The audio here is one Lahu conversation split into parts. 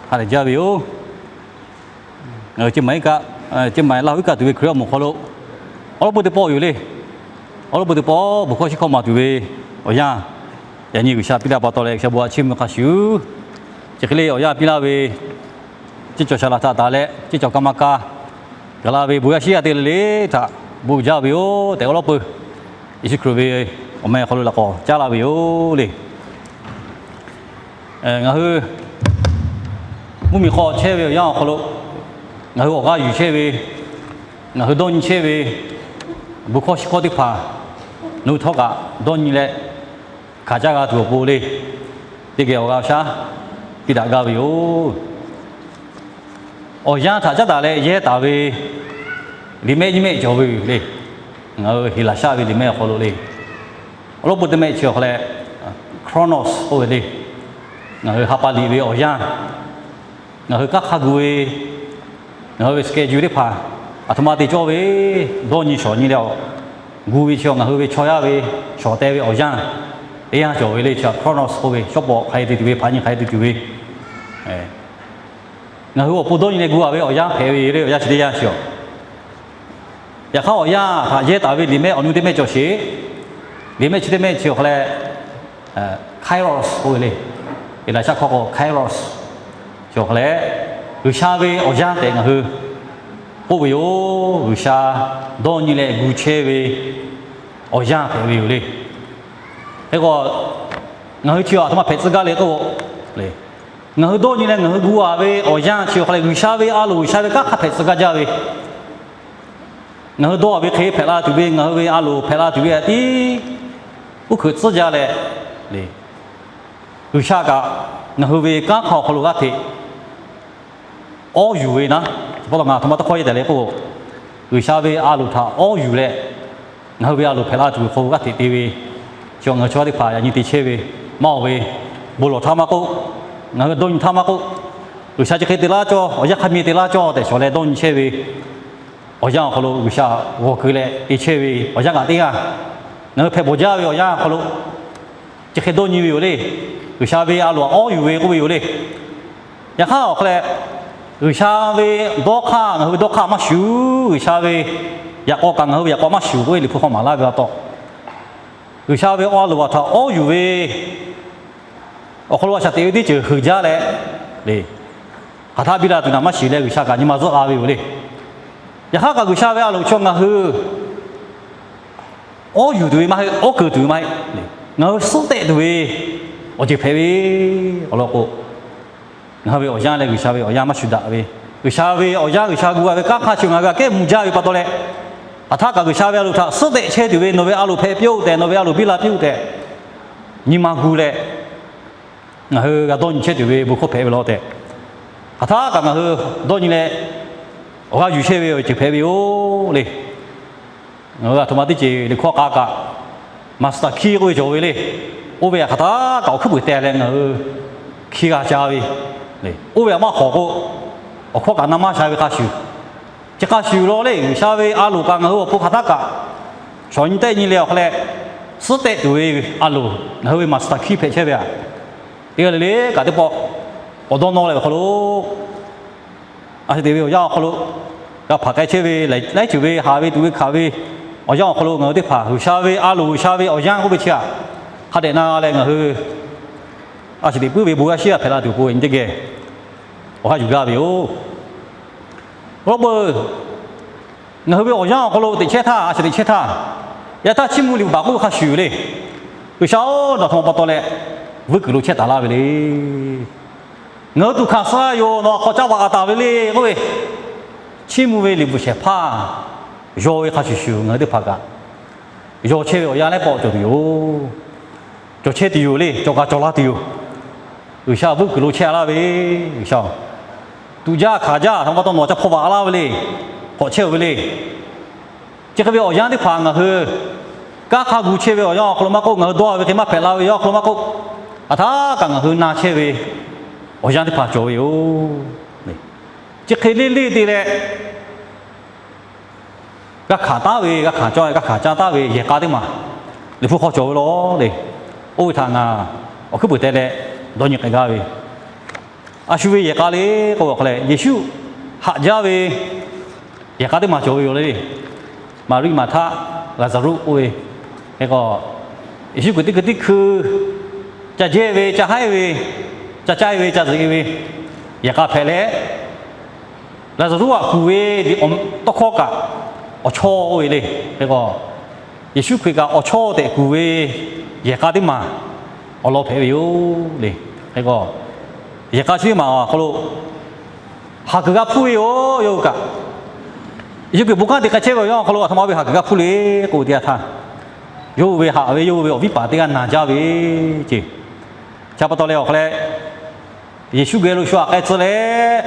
Ha lehˬ jaˇ ve yoˬ. Ngaˬ hui Chiang Mai iˉ kaˆ, Chiang Mai Laˇ huˍ iˉ kaˆ tuˬ ve Hkriꞈ yaˇ awˬ moˍ hk'aw lo awˉ lawˉ peu teˇ pawˆ yoˬ le. Awˉ lawˉ peu teˇ pawˆ bon hkawˇ shiˉ hkawˇ maˍ tuˬ ve awˬ yanˇ, yaꞈ nyi G'uiˬsha piˇ laˇ pa taw leh G'uiˬsha bon htaꞈ chiˇ mvuh hk'a shuˍ. Chi hk'e le awˬ yanˇ piˇ laˇ ve, ceˇ cawˬ shaˍ laꞈ htaꞈ taˍ leh ceˇ cawˬ ka ma ka gaˬ la ve bon yaˇ shiˉ yaˇ te le le htaꞈ bon jaˇ ve yoˬ tehꞈ awˉ lawˉ peu Yeˍsuˆ Hkriꞈ ve awˬ meh awˬ hk'aw lo laꞈ k'awꞈ caˉ laˇ ve yoˬ le. Ngaˬ hui mvuhˇmiˬ hk'aw chehˇ ve awˬ yanˇ awˬ hk'aw lo ngaˬ hui awˬ g'aˇ yuˬ chehˇ ve, ngaˬ hui dawˇ nyi chehˇ ve bon hkawˇ shiˉ hkawˇ teˇ hpaˍ nawˬ hui htawˇ kaꞈ dawˇ nyi leh hkanˍ caˇ g'a tuˬ awˬ pon le, teˇ geh awˬ g'a awˬ shaˉ piˇ daꞈ gaˇ ve yoˬ. Awˬ yanˇ htaꞈ caˉ taˍ leh yehˇ taˍ ve liꞈ mehˆ nyiˇ mehˆ cawˬ ve yoˬ le. Ngaˬ hui Heˍlaˍsaˆ ve liꞈ mehˆ awˬ hk'aw lo le, awˉ lawˉ peu teˇ mehˆ chi awˬ hk'aw leh Chronos k'oˆ ve le. Ngaˬ hui ha pa liꞈ ve awˬ yanˇ, ngaˬ hui kanˉ hk'a gu ve, ngaˬ hui ve schedule teˇ hpaˍ aˬ htoꞈ ma te cawˇ ve, dawˇ nyi shawˍ nyi leh awˬ gu ve chi ngaˬ hui ve chaw yaˇ ve shawˍ teh ve awˬ yanˇ teˇ yanˇ cawˬ ve le. Chi Chronos k'oˆ ve, shawˉ pawˍ hk'aˬ hk'e te tuˬ ve, hpaꞈ nyi hk'aˬ hk'e te tuˬ ve, ngaˬ hui awˬ pon dawˇ nyi leh gu a ve awˬ yanˇ hpehꞈ ve le. Awˬ yanˇ chi teˇ yanˇ chi awˬ Yaꞈ hk'aˇ awˬ yanˇ htaꞈ yehˇ taˍ ve liꞈ mehˆ awˬ nu teˇ mehˆ cawˬ sheˍ. Liꞈ mehˆ chi teˇ mehˆ chi awˬ hk'aw leh Kairos k'oˆ ve le. Heˍlaˍsaˆ hkawˇ k'o Kairos. Chi awˬ hk'aw leh G'uiˬsha ve awˬ yanˇ tehꞈ ngaˬ hui k'oˆ ve yoˬ. G'uiˬsha dawˇ nyi leh gu chehˇ ve awˬ yanˇ hpehꞈ ve yoˬ le. Hk'e k'o, ngaˬ hui chi aˬ htoꞈ ma hpehꞈ tcuh gaˇ le k'o, ngaˬ hui dawˇ nyi leh ngaˬ hui gu a ve awˬ yanˇ chi awˬ hk'aw leh G'uiˬsha ve a loˍ G'uiˬsha ve kanˉ hk'a hpehꞈ tcuh gaˇ jaˇ ve ngaˬ hui dawˇ ve hk'e hpehꞈ la tuˬ ve, ngaˬ hui ve a loˍ hpehꞈ la tuˬ ve a tiˉ uˉ hkuiꞈ tcuhˉ jaˇ leh, G'uiˬsha kaꞈ ngaˬ hui ve kanˉ hk'aw awˬ hk'aw lo g'aˇ hteꞈ awˉ yuˬ ve naˉ, chi pa taw ngaˬ aˬ htoꞈ ma tawˇ hkawˇ yehˇ tehꞈ le k'o, G'uiˬsha ve a loˍ htaꞈ awˉ yuˬ leh ngaˬ hui ve a loˍ hpehꞈ la tuˬ ve hk'aw lo g'aˇ hteꞈ te ve, chi ngaˬ hui chaw teˇ hpaˍ yaꞈ nyi te chehˇ ve maˇ oˬ ve, bon lawˬ htaˇ maˇ k'oˆ, ngaˬ hui dawˇ nyi htaˇ maˇ k'oˆ, G'uiˬsha chi hk'e te laˇ cawˇ, awˬ yanˇ hk'a meh te laˇ cawˇ tehꞈ shawˍ leh dawˇ nyi chehˇ ve awˬ yanˇ awˬ hk'aw lo G'uiˬsha g'awˬ keu leh te chehˇ ve awˬ yanˇ kaꞈ teˇ g'aˇ, ngaˬ hui hpehꞈ bawˬ jaˇ ve awˬ yanˇ awˬ hk'aw lo chi hk'e dawˇ nyi ve yoˬ le. G'uiˬsha ve a loˍ htaꞈ awˉ yuˬ ve k'oˆ ve yoˬ le. Yaꞈ hk'aˇ awˬ hk'aw leh G'uiˬsha ve dawˇ hk'aˇ ngaˬ hui ve dawˇ hk'aˇ maˇ shuˍ, G'uiˬsha ve yaꞈ k'aw kaꞈ ngaˬ hui ve yaꞈ k'aw maˇ shuˍ k'oˆ ve Liꞈ hpu hk'aw maˍ laˇ ve pa taw, G'uiˬsha ve a loˍ htaꞈ awˉ yuˬ ve awˬ hk'aw lo a shaꞈ teꞈ ve teˇ ceuˬ heuˬ jaˇ leh, hk'aˬ htaˇ biˇ la tuˬ naˍ maˇ shiˍ leh G'uiˬsha kaꞈ nyi ma zuhˆ la ve yoˬ le. Yaꞈ hk'aˇ kaꞈ G'uiˬsha ve a loˍ chaw ngaˬ hui awˉ yuˬ tuˬ ve maˇ heˆ, awˉ keu tuˬ ve maˇ heˆ. Ngaˬ hui suhˉ tehꞈ tuˬ ve awˬ ceuˬ hpehꞈ ve awˬ lawn k'o, ngaˬ hui ve awˬ yanˇ leh G'uiˬsha ve awˬ yanˇ maˇ shuˍ daꞈ ve, G'uiˬsha ve awˬ yanˇ G'uiˬsha gu a ve kanˉ hk'a shuˍ ngaˬ hui aꞈ kehˉ mvuh jaˇ ve pa taw leh, hk'aˬ htaˇ kaꞈ G'uiˬsha ve a loˍ htaꞈ suhˉ tehꞈ chehˇ tuˬ ve nawˬ ve a loˍ hpehꞈ piˇ-oˆ tehꞈ, nawˬ ve a loˍ biˇ la piˇ-oˆ tehꞈ nyi ma gu leh ngaˬ hui g'a dawˇ nyi chehˇ tuˬ ve bon hkawˇ hpehꞈ ve law tehꞈ, hk'aˬ htaˇ kaꞈ ngaˬ hui dawˇ nyi leh awˬ g'aˇ yuˬ chehˇ ve awˬ ceuˬ hpehꞈ ve yoˬ le. Ngaˬ hui aˬ htoꞈ ma teˇ ceuˬ Liꞈ hkawˇ k'a kaꞈ maˍ suˍ taˍ hkiˇ k'oˆ ve cawˬ ve le. Oˇ ve aˬ hk'aˬ htaˇ kaꞈ awˬ hkuiˉ puiˍ teh leh ngaˬ hui hkiˇ g'a ca ve le. Oˇ ve aˬ maˇ hawˍ k'o, awˬ hkawˇ kaꞈ na maˇ sha ve hk'a shuˍ, chi hk'a shuˍ law le, G'uiˬsha ve a loˍ kaꞈ ngaˬ hui awˬ pon hk'aˬ htaˇ kaꞈ shawˍ nyi tehˆ nyi leh awˬ hk'aw leh suhˉ tehꞈ tuˬ ve a loˍ ngaˬ hui ve maˍ suˍ taˍ hkiˇ hpehꞈ chehˇ ve aꞈ. Teˇ g'aˇ le le kaꞈ teˇ pawˆ awˬ dawˇ nawˇ leh awˬ hk'aw lo a shu teꞈ ve awˬ yanˇ awˬ hk'aw lo g'a hpaˍ k'ai chehˇ ve laiˉ ceuˬ ve haˍ ve tuꞈ ve hkanˍ ve awˬ yanˇ awˬ hk'aw lo ngaˬ hui teˇ hpaˍ G'uiˬsha ve a loˍ G'uiˬsha ve awˬ yanˇ k'oˆ ve chi aꞈ hk'a dehꞈ na leh ngaˬ hui a shu teꞈ puiˉ ve bon g'a shiˉ g'a hpehꞈ la tuˬ awˬ pon nyi teˇ geh awˬ g'aˇ yuˬ gaˇ ve yoˬ. Awˬ lawn peuˬ, ngaˬ hui ve awˬ yanˇ awˬ hk'aw lo teꞈ chehˇ htaˇ, a shu teꞈ chehˇ htaˇ, yaꞈ htaˇ chiˇ mvuh liꞈ bvuhꞈ baˬ k'oˆ ve hk'a shuˍ le. G'uiˬsha-oˬ, nawˬ htaꞈ pa taw leh vuiˇ kuiˬ lo chehˇ taˍ laˇ ve le. Ngaˬ hui tuꞈ hkanˍ suh yoˬ, nawˬ hk'aw caˇ baˬ taˍ ve le k'oˆ ve, chiˇ mvuh ve liꞈ bvuhꞈ shehˍ hpaˇ yaw ve hk'a shuˍ shuˍ ngaˬ hui teˇ hpaˍ kaꞈ yaw chehˇ ve awˬ yanˇ lehˉ pawˆ cawˬ tuˬ yoˬ. Cawˬ chehˇ tuˬ yoˬ le, cawˬ kaꞈ cawˬ la tuˬ yoˬ. G'uiˬsha vuiˇ kuiˬ lo chehˇ laˇ ve, G'uiˬsha-oˬ, tuꞈ jaˇ hkanˍ jaˇ htaꞈ pa taw nawˬ ca hpaw baˬ laˇ ve le, k'awꞈ chehˇ-oˬ ve le. Chi hk'e ve awˬ yanˇ teˇ hpaˍ ngaˬ hui kanˉ hk'a gu chehˇ ve awˬ yanˇ awˬ hk'aw lo maˇ k'oˆ, ngaˬ hui dawˇ ve hk'e maˇ hpehꞈ la ve awˬ yanˇ awˬ hk'aw lo maˇ k'oˆ, hk'aˬ htaˇ kaꞈ ngaˬ hui na chehˇ ve awˬ yanˇ teˇ hpaˍ cawˬ ve yoˬ. Chi hk'e leˇ leˇ te leh g'a hkanˍ taˉ ve, g'a hkanˍ cawˇ, g'a hkanˍ caˇ taˉ ve yehˬ k'a teˇ maˬ Liꞈ hpu hk'aw cawˬ ve law le. Oˇ ve htaꞈ ngaˬ awˬ hkuiˉ puiˍ teh leh dawˇ nyi k'ai gaˇ ve, A shu ve yehˬ k'a le k'oˆ ve awˬ hk'aw leh, Yeˍsuˆ haꞈ jaˇ ve yehˬ k'a teˇ maˬ cawˬ ve yoˬ le. Maˍriˆ, Maˍhtaˆ, Laˍzaˍruˆ k'oˆ ve. Hk'e k'o, Yeˍsuˆ Hkriꞈ teˇ hkui teˇ hkui ca jehˇ ve, ca haiˉ ve, ca caiˇ ve, ca zeꞈ ve yehˬ k'a hpehꞈ leh, Laˍzaˍruˆ htaꞈ kuˬ ve liꞈ tawˇ hkawˇ kaꞈ awˬ chawˇ oˇ ve le. Hk'e k'o, Yeˍsuˆ Hkriꞈ kaꞈ awˬ chawˇ tehꞈ kuˬ ve yehˬ k'a teˇ maˬ awˬ lawn hpehꞈ ve yoˬ le. Hk'e k'o, yehˬ k'a chi teˇ maˬ awˬ hk'aw lo haˍ kuiˬ g'a hpuˇ ve yoˬ. Yawˇ hui kaꞈ, Yeˍsuˆ Hkriꞈ bon kanˉ te k'ai chehˇ ve awˬ yanˇ awˬ hk'aw lo aˬ htoꞈ ma ve haˍ kuiˬ g'a hpuˇ le k'oˆ ve teˇ yanˇ htaˇ, yawˇ hui ve haꞈ ve yawˇ hui ve awˬ viˉ paˍ teˇ g'aˇ na jaˇ ve ce. Chi pa taw leh awˬ hk'aw leh, Yeˍsuˆ geh lo shu aꞈ k'ai tcuh leh,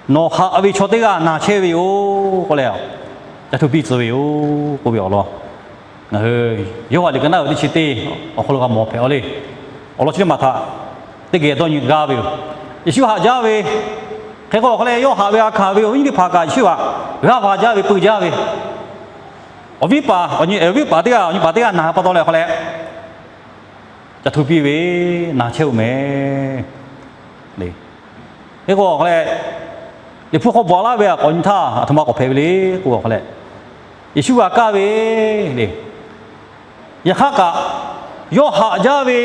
Nawˬ haꞈ ve chaw teˇ g'aˇ na chehˇ ve yoˬ k'oˆ leh, ca htu piˇ tcuh ve yoˬ k'oˆ ve awˬ lawn, ngaˬ hui Yoˇhanˬ liꞈ ka naˉ ve teˇ chi teˇ awˬ hk'aw lo g'a mawˬ hpehꞈ a le. Awˬ lawn chi teˇ maˬ htaꞈ teˇ geh dawˇ nyi g'a ve yoˬ. Yeˍsuˆ haꞈ jaˇ ve, hk'e k'o awˬ hk'aw leh yawˇ haꞈ ve a hkanˍ ve awˬ viˉ teˇ hpaˍ kaꞈ Yeˍsuˆ htaꞈ g'aˇ va jaˇ ve, peu jaˇ ve, awˬ viˉ paˍ, awˬ viˉ paˍ teˇ g'aˇ, awˬ nyi paˍ teˇ g'aˇ na pa taw leh awˬ hk'aw leh, ca htu piˇ ve, na chehˇ-oˬ mehˍ. Hk'e k'o awˬ hk'aw leh, Liꞈ hpu hk'aw bvuhꞈ laˇ ve k'awꞈ nyi htaˇ aˬ htoꞈ ma k'awꞈ hpehꞈ ve le k'oˆ awˬ hk'aw leh, Yeˍsuˆ g'a kaˇ ve le. Yaꞈ hk'aˇ kaꞈ, yawˇ haꞈ jaˇ ve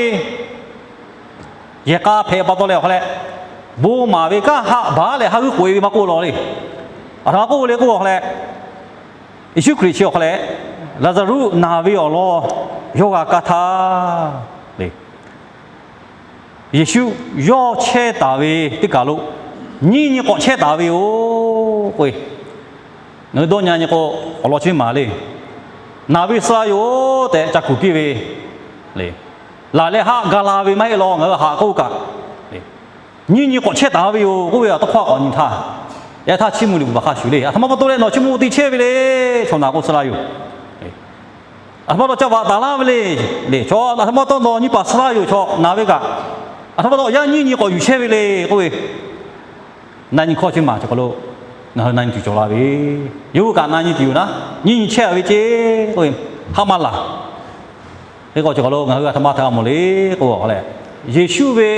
yehˬ k'a hpehꞈ pa taw leh awˬ hk'aw leh, bon maˍ ve kanˉ haˆ baˬ leh haˉ g'uiˇ k'oꞈ-e ve maˇ k'oˆ law le. Aˬ htoꞈ ma k'oˆ le k'oˆ awˬ hk'aw leh, Yeˍsuˆ Hkriꞈ chi awˬ hk'aw leh, Laˍzaˍruˆ naˬ ve awˬ lawn yawˇ g'a kaˇ htaˇ le, Yeˍsuˆ yawˇ chehˇ taˍ ve teˇ kaˬ lo nyiˇ nyi k'awꞈ chehˇ taˍ ve yoˬ k'o, ngaˬ hui dawˇ nyi nyi k'o, awˬ lawn chi maˬ le. Naˬ ve suh la yoˬ tehꞈ ca kuˬ piˇ ve le. Laˬ leh haˆ ga la ve maˇ heˆ law, ngaˬ hui haꞈ k'oˆ kaꞈ, nyiˇ nyi k'awꞈ chehˇ taˍ ve yoˬ k'oˆ ve awˬ tawˇ hkawˇ k'awꞈ nyi htaˇ, yaꞈ htaˇ chiˇ mvuh liꞈ bvuhꞈ baˬ hk'a shuˍ le. Aˬ htoꞈ ma pa taw leh nawˬ chiˇ mvuh te chehˇ ve le. Chaw naˬ k'o suh la yoˬ. Aˬ htoꞈ ma pa taw ca vaꞈ taˍ laˇ ve le. Chaw aˬ htoꞈ ma pa taw nawˬ nyi paˍ suh la yoˬ, chaw naˬ ve kaꞈ. Aˬ htoꞈ ma pa taw awˬ yanˇ nyiˇ nyi k'awꞈ yuˬ chehˇ ve le k'oˆ ve, na nyi hkawˇ chi maˬ chi hk'aw lo ngaˬ hui na nyi tuˬ cawˬ la ve, yawˇ hui kaꞈ na nyi tuˬ yoˬ naˉ, nyiˇ nyi chehˇ ve ce k'oˆ ve, haˆ maˇ laˬ. Hk'e k'o chi hk'aw lo ngaˬ hui aˬ htoꞈ ma htaꞈ g'a mawˬ le k'o, Yeˍsuˆ ve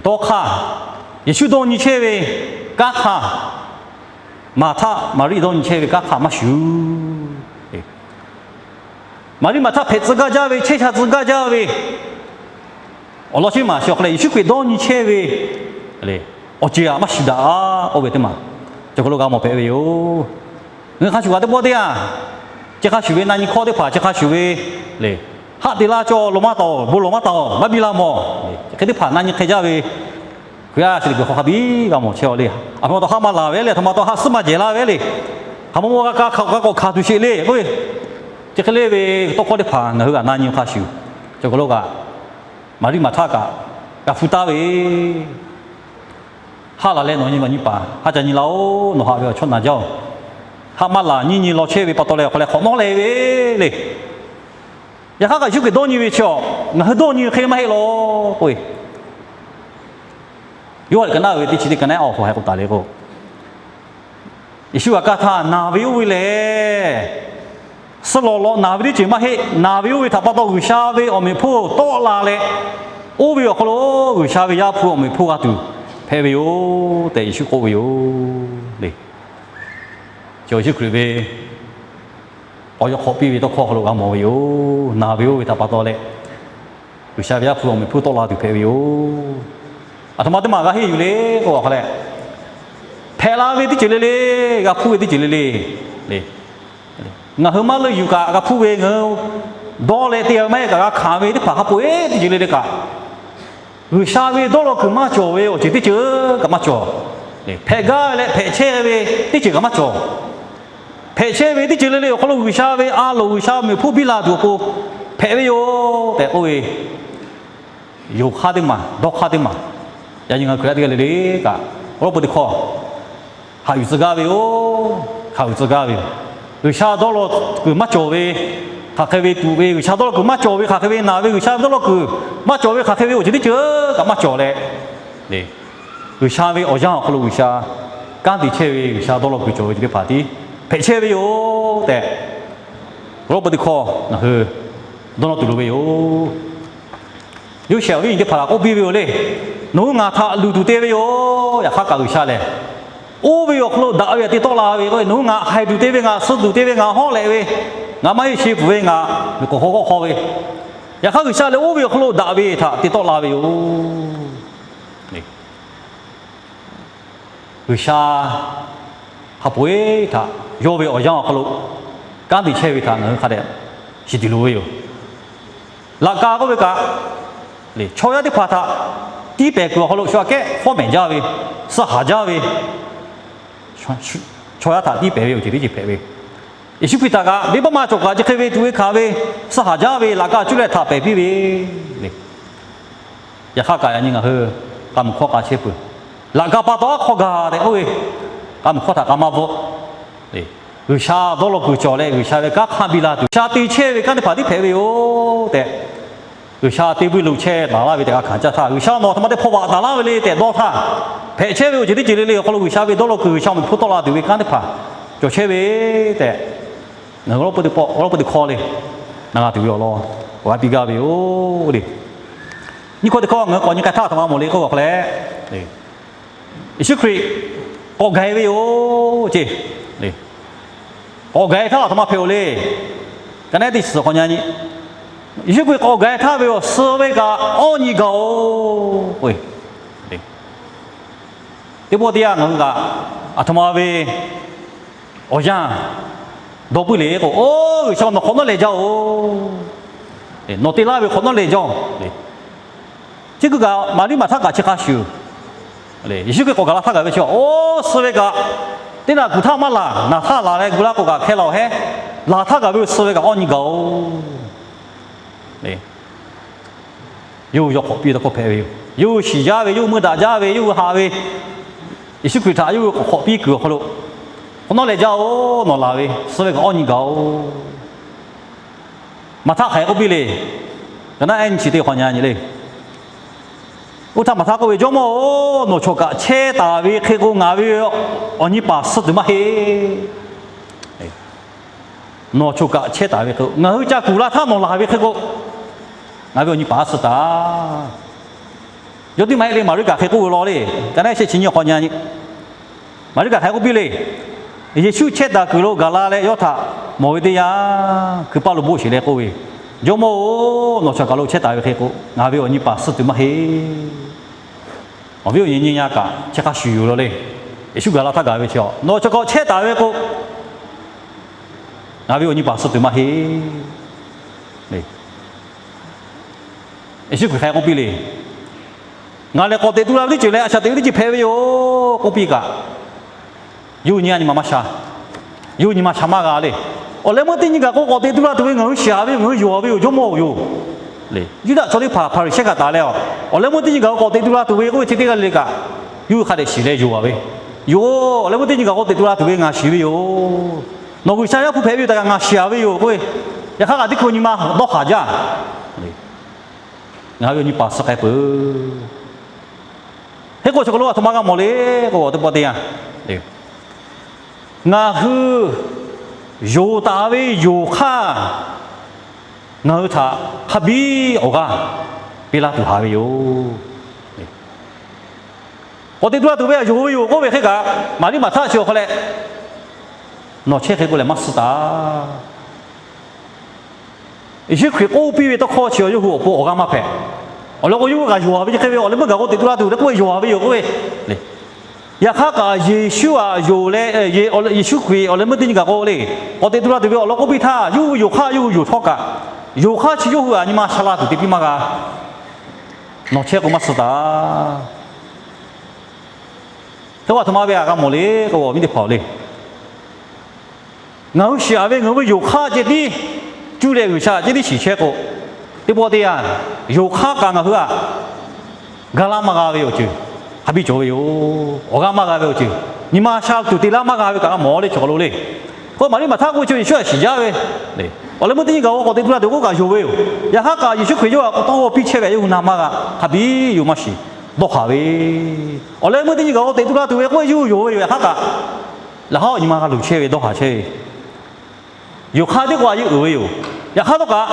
dawˇ hk'aˇ, Yeˍsuˆ dawˇ nyi chehˇ ve kanˉ hk'aˇ, Maˍhtaˆ Maˍriˆ dawˇ nyi chehˇ ve kanˉ hk'aˇ maˇ shuˍ. Maˍriˆ Maˍhtaˆ hpehꞈ tcuh gaˇ jaˇ ve, chehˇ sha tcuh gaˇ jaˇ ve awˬ lawn chi maˬ chi awˬ hk'aw leh Yeˍsuˆ Hkriꞈ dawˇ nyi chehˇ ve awˬ ceuˬ htaꞈ maˇ shuˍ daꞈ a k'oˆ ve teˇ maˬ, chi hk'aw lo g'a mawˬ hpehꞈ ve yoˬ. Ngaˬ hui hk'a shuˍ kaꞈ teˇ pawˆ teˇ yanˇ, chi hk'a shuˍ ve na nyi hkawˇ teˇ hpaˍ chi hk'a shuˍ ve le, haˆ te laˇ cawˇ lo maˇ taˍ-oˬ, bon lawˬ maˇ taˍ-oˬ, maˇ biˇ laˇ mawˬ. Hk'e teˇ hpaˍ na nyi hk'e jaˇ ve, Hkriꞈ yaˇ chi teˇ hpaˍ hk'a biˇ g'a mawˬ chehˇ a le. Aˬ htoꞈ ma taw haˆ maˇ laˬ ve le, aˬ htoꞈ ma taw haˆ suhˉ maˇ jehˬ laˇ ve le, hk'aˬ ma ma g'a ka hk'a k'awꞈ hkanˍ tuˬ sheˍ le k'oˆ ve, chi hk'e le ve tawˇ hkawˇ teˇ hpaˍ ngaˬ hui g'a na nyi hk'a shuˍ, chi hk'aw lo kaꞈ Maˍriˆ Maˍhtaˆ kaꞈ g'a hpu taˍ ve, Haˆ laˬ leh nawˬ nyi nawˬ nyi paˍ haˆ ca nyi laˇ-oˆ. Nawˬ haꞈ ve awˬ chawˇ na jaˇ-oˬ. Haˆ maˇ laˬ, nyiˇ nyi law chehˇ ve pa taw leh awˬ hk'aw leh hk'awꞈ nawˉ leh ve le. Yaꞈ hk'aˇ kaꞈ Yeˍsuˆ Hkriꞈ dawˇ nyi ve chi, ngaˬ hui dawˇ nyi ve hk'e maˇ heˆ law k'oˆ ve, Yoˇhanˬ liꞈ ka naˉ ve teˇ chi teˇ ka naˉ awˬ hk'aw hk'e k'oˆ taˍ le k'o, Yeˍsuˆ g'a kaˇ htaˇ naˬ ve oˇ ve lehˬ, suh lawꞈ lawꞈ naˬ ve teˇ ceuˬ maˇ heˆ. Naˬ ve oˇ ve htaꞈ pa taw G'uiˬsha ve awˬ meꞈ hponˇ tawˆ la leh, oˇ ve awˬ hk'aw lo G'uiˬsha ve Yaˇ hpu awˬ meꞈ hponˇ g'a tuˬ hpehꞈ ve yoˬ tehꞈ Yeˍsuˆ k'oˆ ve yoˬ le. Chi Yeˍsuˆ Hkriꞈ ve awˬ yaw hk'awꞈ piˇ ve tawˇ hkawˇ hk'aw lo g'a mawˬ ve yoˬ. Naˬ ve oˇ ve htaꞈ pa taw leh, G'uiˬsha ve Yaˇ hpu awˬ meꞈ hponˇ tawˆ la tuˬ hpehꞈ ve yoˬ. Aˬ htoꞈ ma teˇ maˬ g'a henˇ yuˬ le k'oˆ awˬ hk'aw leh, hpehꞈ la ve teˇ ceuˬ le le, g'a hpuˇ ve teˇ ceuˬ le le, ngaˬ hui maˇ leuˆ yuˬ kaꞈ g'a hpuˇ ve, ngaˬ hui dawˇ leh te ve maˇ heˆ kaꞈ g'a hkanˍ ve teˇ hpaˍ hk'a peu-eˬ teˇ ceuˬ le le kaꞈ, G'uiˬsha ve dawˇ law kuiˬ maˇ cawˬ ve awˬ ceuˬ teˇ ceuˬ kaꞈ maˇ cawˬ. Hpehꞈ gaˇ leh hpehꞈ chehˇ ve teˇ ceuˬ kaꞈ maˇ cawˬ. Hpehꞈ chehˇ ve teˇ ceuˬ le le awˬ hk'aw lo G'uiˬsha ve a loˍ, G'uiˬsha meꞈ hponˇ biˇ la tuˬ awˬ pon hpehꞈ ve yoˬ tehꞈ k'oˆ ve, yonˍ hk'aˇ teˇ maˬ, dawˇ hk'aˇ teˇ maˬ, yaꞈ nyi ngaˬ hui Hkriꞈ yaˇ teˇ g'aˇ le le kaꞈ, awˬ lawn peu teˇ hkawˇ haꞈ yuˬ tcuh gaˇ ve yoˬ. Haꞈ yuˬ tcuh gaˇ ve yoˬ. G'uiˬsha dawˇ law kuiˬ maˇ cawˬ ve hk'aˬ hk'e ve tuꞈ ve, G'uiˬsha dawˇ law kuiˬ maˇ cawˬ ve hk'aˬ hk'e ve, naˬ ve G'uiˬsha ve dawˇ law kuiˬ maˇ cawˬ ve hk'aˬ hk'e ve awˬ ceuˬ teˇ ceuˬ kaꞈ maˇ cawˬ leh, G'uiˬsha ve awˬ yanˇ awˬ hk'aw lo G'uiˬsha kanˉ te chehˇ ve, G'uiˬsha dawˇ law kuiˬ cawˬ ve ceuˬ teˇ hpaˍ tiˉ hpehꞈ chehˇ ve yoˬ tehꞈ, awˬ lawn peu teˇ hkawˇ ngaˬ hui dawˇ nawˇ tuˬ loˍ ve yoˬ. Yoˇsehꞈ awˬ viˉ awˬ nyi teˇ hpaˍ k'oˆ piˇ ve yoˬ le. Nawˬ hui ngaˬ htaꞈ luˬ tuˬ te ve yoˬ. Yaꞈ hk'aˇ kaꞈ G'uiˬsha lehˬ, oˇ ve awˬ hk'aw lo daꞈ ve htaꞈ te tawˆ la ve k'o, nawˬ hui ngaˬ haiˬ tuˬ te ve, ngaˬ suh tuˬ te ve, ngaˬ hawˉ lehꞈ ve, ngaˬ maˇ heˆ sheˍ peuˬ ve, ngaˬ miˬ k'oˍ hk'aw g'awˆ hk'aw ve, yaꞈ hk'aˇ G'uiˬsha lehˬ oˇ ve awˬ hk'aw lo daꞈ ve htaꞈ te tawˆ la ve yoˬ. G'uiˬsha hk'a peu-eˬ htaꞈ yawˇ ve awˬ yanˇ awˬ hk'aw lo kanˉ te chehˇ ve htaꞈ ngaˬ hui hk'a dehꞈ shiˍ tuˬ loˍ ve yoˬ. Laꞈ ka k'oˆ ve kaꞈ, chaw yaˇ teˇ hpaˍ htaꞈ tiˇ pehˍ kuiˬ awˬ hk'aw lo shu aꞈ kehˉ fawˉ mehˍ jaˇ ve, suh haˍ jaˇ ve, chaw yaˇ htaꞈ tiˇ pehˍ ve awˬ ceuˬ teˇ ceuˬ hpehꞈ ve. Yeˍsuˆ Hkriꞈ htaꞈ kaꞈ venˇbaˆ maˇ cawˬ kaꞈ chi hk'e ve tuˬ ve hkanˍ ve, suh haˍ jaˇ ve, laꞈ ka cuˇ leh htaꞈ pehˍ piˇ ve le. Yaꞈ hk'aˇ kaꞈ yaꞈ nyi ngaˬ hui k'a muiˬ hkawˇ k'a chehˇ peuˬ. Laꞈ ka pa taw aˉ hk'aw gaˬ tehꞈ k'oˆ ve, k'a muiˬ hkawˇ htaꞈ k'a maˇ bvuhˆ. G'uiˬsha dawˇ law kuiˬ cawˬ leh G'uiˬsha ve kanˉ hk'a biˇ la tuˬ, G'uiˬsha te chehˇ ve kanˉ teˇ hpaˍ tiˉ hpehꞈ ve yoˬ tehꞈ, G'uiˬsha te vuiˇ lo chehˇ taˍ laˇ ve tehꞈ g'a hkanˍ caˇ htaˇ, G'uiˬsha nawˬ aˬ htoꞈ ma te hpaw vaꞈ taˍ laˇ ve le tehꞈ dawˇ htaˇ, hpehꞈ chehˇ ve awˬ ceuˬ teˇ ceuˬ le le awˬ hk'aw lo G'uiˬsha ve dawˇ law kuiˬ, G'uiˬsha awˬ meꞈ hpu tawˆ la tuˬ ve kanˉ teˇ hpaˍ cawˬ chehˇ ve tehꞈ, ngaˬ hui awˬ lawˉ peuˇ teˇ hkawˇ le, na g'a tuˬ ve awˬ lawn awˬ g'aˇ piˇ gaˇ ve yoˬ le. Nyiˇ hkawˇ teˇ hkawˇ ngaˬ hui k'awꞈ nyi k'ai htaˇ aˬ htoꞈ ma mawˬ le k'oˆ ve awˬ hk'aw leh, Yeˍsuˆ Hkriꞈ k'awꞈ gaˬ-e ve yoˬ ce. K'awꞈ gaˬ-e htaˇ aˬ htoꞈ ma hpehꞈ-oˬ le. Ka naˉ teˇ shiˍ suhˍ k'awꞈ nyi nyi. Yeˍsuˆ Hkriꞈ k'awꞈ gaˬ-e htaˇ ve awˬ suh ve kaꞈ awˇ nyi gaˬ-oˬ k'o, teˇ pawˆ teˇ yanˇ ngaˬ hui kaꞈ aˬ htoꞈ ma ve awˬ yanˇ dawˇ puiˉ le k'o, oˇ G'uiˬsha nawˬ hk'awꞈ nawˉ leh jaˇ-oˬ. Nawˬ te laˇ ve hk'awꞈ nawˉ leh jaˇ-oˬ. Chi kuiˬ kaꞈ Maˍriˆ Maˍhtaˆ kaꞈ chi hk'a shuˍ, Yeˍsuˆ Hkriꞈ k'awꞈ gaˬ la htaˇ gaˬ ve chi, oˇ suh ve kaꞈ teˇ naꞈ kuˬ htaˇ maˇ laˬ, naˬ htaˇ laˬ leh gu laˇ k'o kaꞈ hk'e la-oˬ hehˉ, laˬ htaˇ gaˬ ve suh ve kaꞈ awˇ nyi gaˬ-oˬ. Yawˇ hui yawˇ hk'awꞈ piˇ tawˇ hkawˇ hpehꞈ ve yoˬ. Yawˇ hui shiˍ jaˇ ve, yawˇ hui meuˇ daꞈ jaˇ ve, yawˇ hui haꞈ ve, Yeˍsuˆ Hkriꞈ htaꞈ yawˇ hui k'awꞈ hk'awꞈ piˇ kuiˬ awˬ hk'aw lo, hk'awꞈ nawˉ leh jaˇ-oˬ, nawˬ laˬ ve suh ve kaꞈ awˇ nyi gaˬ-oˬ. Maˍhtaˆ hk'aˬ hk'e k'oˆ piˇ le. Ka naˉ ehˉ nyi chi teˇ hk'awꞈ nyi nyi le. Oˇ htaˇ Maˍhtaˆ k'oˆ ve, Jawˇmawˇ-oˬ, nawˬ chawˬ kaꞈ chehˇ taˍ ve hk'e k'o, ngaˬ ve awˬ nyi paˍ suh tuˬ maˇ heˆ. Nawˬ chawˬ kaꞈ chehˇ taˍ ve hk'e k'o, ngaˬ hui ca kuˬ la htaˇ nawˬ laˬ ve hk'e k'o, ngaˬ ve awˬ nyi paˍ suh taˍ. Yawˇ teˇ maˇ heˆ le, Maˍriˆ kaꞈ hk'e k'oˆ ve law le. Ka naˉ ehˉ shehˆ chi nyi hk'awꞈ nyi nyi. Maˍriˆ kaꞈ hk'aˬ hk'e k'oˆ piˇ le. Yeˍsuˆ chehˇ taˍ kuiˬ lo gaˬ la leh yawˇ htaꞈ mawˬ ve teˇ yanˇ, hkui paˇ lo boˆ sheˍ leh k'oˆ ve, Jawˇmawˇ-oˬ, nawˬ chawˬ kaˬ lo chehˇ taˍ ve hk'e k'o, ngaˬ ve awˬ nyi paˍ suh tuˬ maˇ heˆ. Awˬ viˉ awˬ nyi nyi yaˇ kaꞈ chi hk'a shuˍ yoˬ law le. Yeˍsuˆ gaˬ la htaˇ gaˬ ve chi, nawˬ chawˬ kaꞈ chehˇ taˍ ve k'o, ngaˬ ve awˬ nyi paˍ suh tuˬ maˇ heˆ. Yeˍsuˆ Hkriꞈ hk'aˬ hk'e k'oˆ piˇ le. Ngaˬ lehˬ k'awꞈ teꞈ tu la ve teˇ ceuˬ leh a shaꞈ teꞈ ve teˇ ceuˬ hpehꞈ ve yoˬ k'oˆ piˇ kaꞈ, yawˇ hui nyi a nyi ma maˇ sha. Yawˇ hui nyi ma sha maˇ g'a le. Awˬ leh meuˇ teˇ nyi gaˬ k'o k'awꞈ teꞈ tu la tuˬ ve ngaˬ hui shiˍ ve yoˬ, ngaˬ hui yonˍ ve yoˬ, Jawˇmawˇ-oˬ yoˬ le. Yuˇdaꞈ chaw teˇ hpaˍ Hpaˍriˍsehˇ htaꞈ taˍ leh, awˬ leh meuˇ teˇ nyi gaˬ k'o k'awꞈ teꞈ tu la tuˬ ve k'oˆ ve chi teˇ g'aˇ le le kaꞈ, yawˇ hui hk'a dehꞈ shiˍ leh yonˍ ve. Yoˬ, awˬ leh meuˇ teˇ nyi gaˬ k'o k'awꞈ teꞈ tu la tuˬ ve ngaˬ shiˍ ve yoˬ. Nawˬ G'uiˬsha Yaˇ hpu hpehꞈ ve yoˬ tehꞈ kaꞈ ngaˬ shiˍ ve yoˬ k'oˆ ve. Yaꞈ hk'aˇ kaꞈ teˇ hkui nyi ma dawˇ haˍ jaˇ. Ngaˬ ve awˬ nyi paˍ suh k'ai peuˬ. Hk'e k'o, chaw hk'aw lo aˬ htoꞈ ma g'a mawˬ le k'o, teˇ pawˆ teˇ yanˇ, ngaˬ hui yonˍ taˍ ve yonˍ hk'aˇ, ngaˬ hui htaꞈ hk'a biˇ awˬ g'aˇ piˇ laˇ tuˬ haˍ ve yoˬ. K'awꞈ teꞈ tu la tuˬ ve htaꞈ yonˍ ve yoˬ k'oˆ ve hk'e kaꞈ, Maˍriˆ Maˍhtaˆ chi awˬ hk'aw leh, nawˬ chehˇ hk'e k'o lehˬ maˇ suh taˍ. Yeˍsuˆ Hkriꞈ k'oˆ piˇ ve tawˇ hkawˇ chi yawˇ hui awˬ pon awˬ g'aˇ maˇ hpehꞈ. Awˬ lawn k'o, yawˇ hui kaꞈ yonˍ ve chi hk'e ve, awˬ leh meuˇ gaˬ k'o teꞈ tu la tuˬ tehꞈ k'oˆ ve yonˍ ve yoˬ k'oˆ ve. Yaꞈ hk'aˇ kaꞈ Yeˍsuˆ htaꞈ yonˍ leh, Yeˍsuˆ Hkriꞈ awˬ leh meuˇ teˇ nyi gaˬ k'o le, k'awꞈ teꞈ tu la tuˬ ve awˬ lawn k'oˆ piˇ htaˇ, yawˇ hui yonˍ hk'aˇ yawˇ hui yonˍ htawˇ kaꞈ, yonˍ hk'aˇ chi yawˇ hui htaꞈ nyi ma sha la tuˬ te piˇ maˇ g'a. Nawˬ chehˇ k'o maˇ suh taˍ. Hk'e k'o aˬ htoꞈ ma ve htaꞈ g'a mawˬ le k'o, awˬ viˉ teˇ hpaˍ-oˬ le, ngaˬ hui shiˍ ve ngaˬ hui ve yonˍ hk'aˇ ceh tiˉ cuˇ leh G'uiˬsha ceh tiˉ shiˍ chehˇ k'o, teˇ pawˆ teˇ yanˇ yonˍ hk'aˇ kaꞈ ngaˬ hui htaꞈ ga laˇ maˇ g'a ve awˬ ceuˬ hk'a biˇ cawˬ ve yoˬ. Awˬ g'aˇ maˇ g'a ve awˬ ceuˬ, nyi ma sha tuˬ te laˇ maˇ g'a ve kaꞈ g'a mawˬ le chaw hk'aw lo le. K'o Maˍriˆ Maˍhtaˆ k'oˆ ve chi Yeˍsuˆ htaꞈ shiˍ jaˇ ve, awˬ leh meuˇ teˇ nyi gaˬ k'o k'awꞈ teꞈ tu la tuˬ k'oˆ kaꞈ yonˍ ve yoˬ. Yaꞈ hk'aˇ kaꞈ Yeˍsuˆ Hkriꞈ yawˇ htaꞈ k'awꞈ tawˇ g'awˇ piˇ chehˇ ve yawˇ hui na maˇ g'a, hk'a biˇ yoˬ maˇ shiˍ, dawˇ haˍ ve. Awˬ leh meuˇ teˇ nyi gaˬ k'o teꞈ tu la tuˬ ve k'oˆ ve yawˇ hui yonˍ ve yoˬ. Yaꞈ hk'aˇ kaꞈ, laꞈ haˉ awˬ nyi ma g'a luˬ chehˇ ve dawˇ haˍ chehˇ ve, yonˍ hk'aˇ teˇ k'o a yeˇ uiˍ ve yoˬ. Yaꞈ hk'aˇ htawˇ kaꞈ,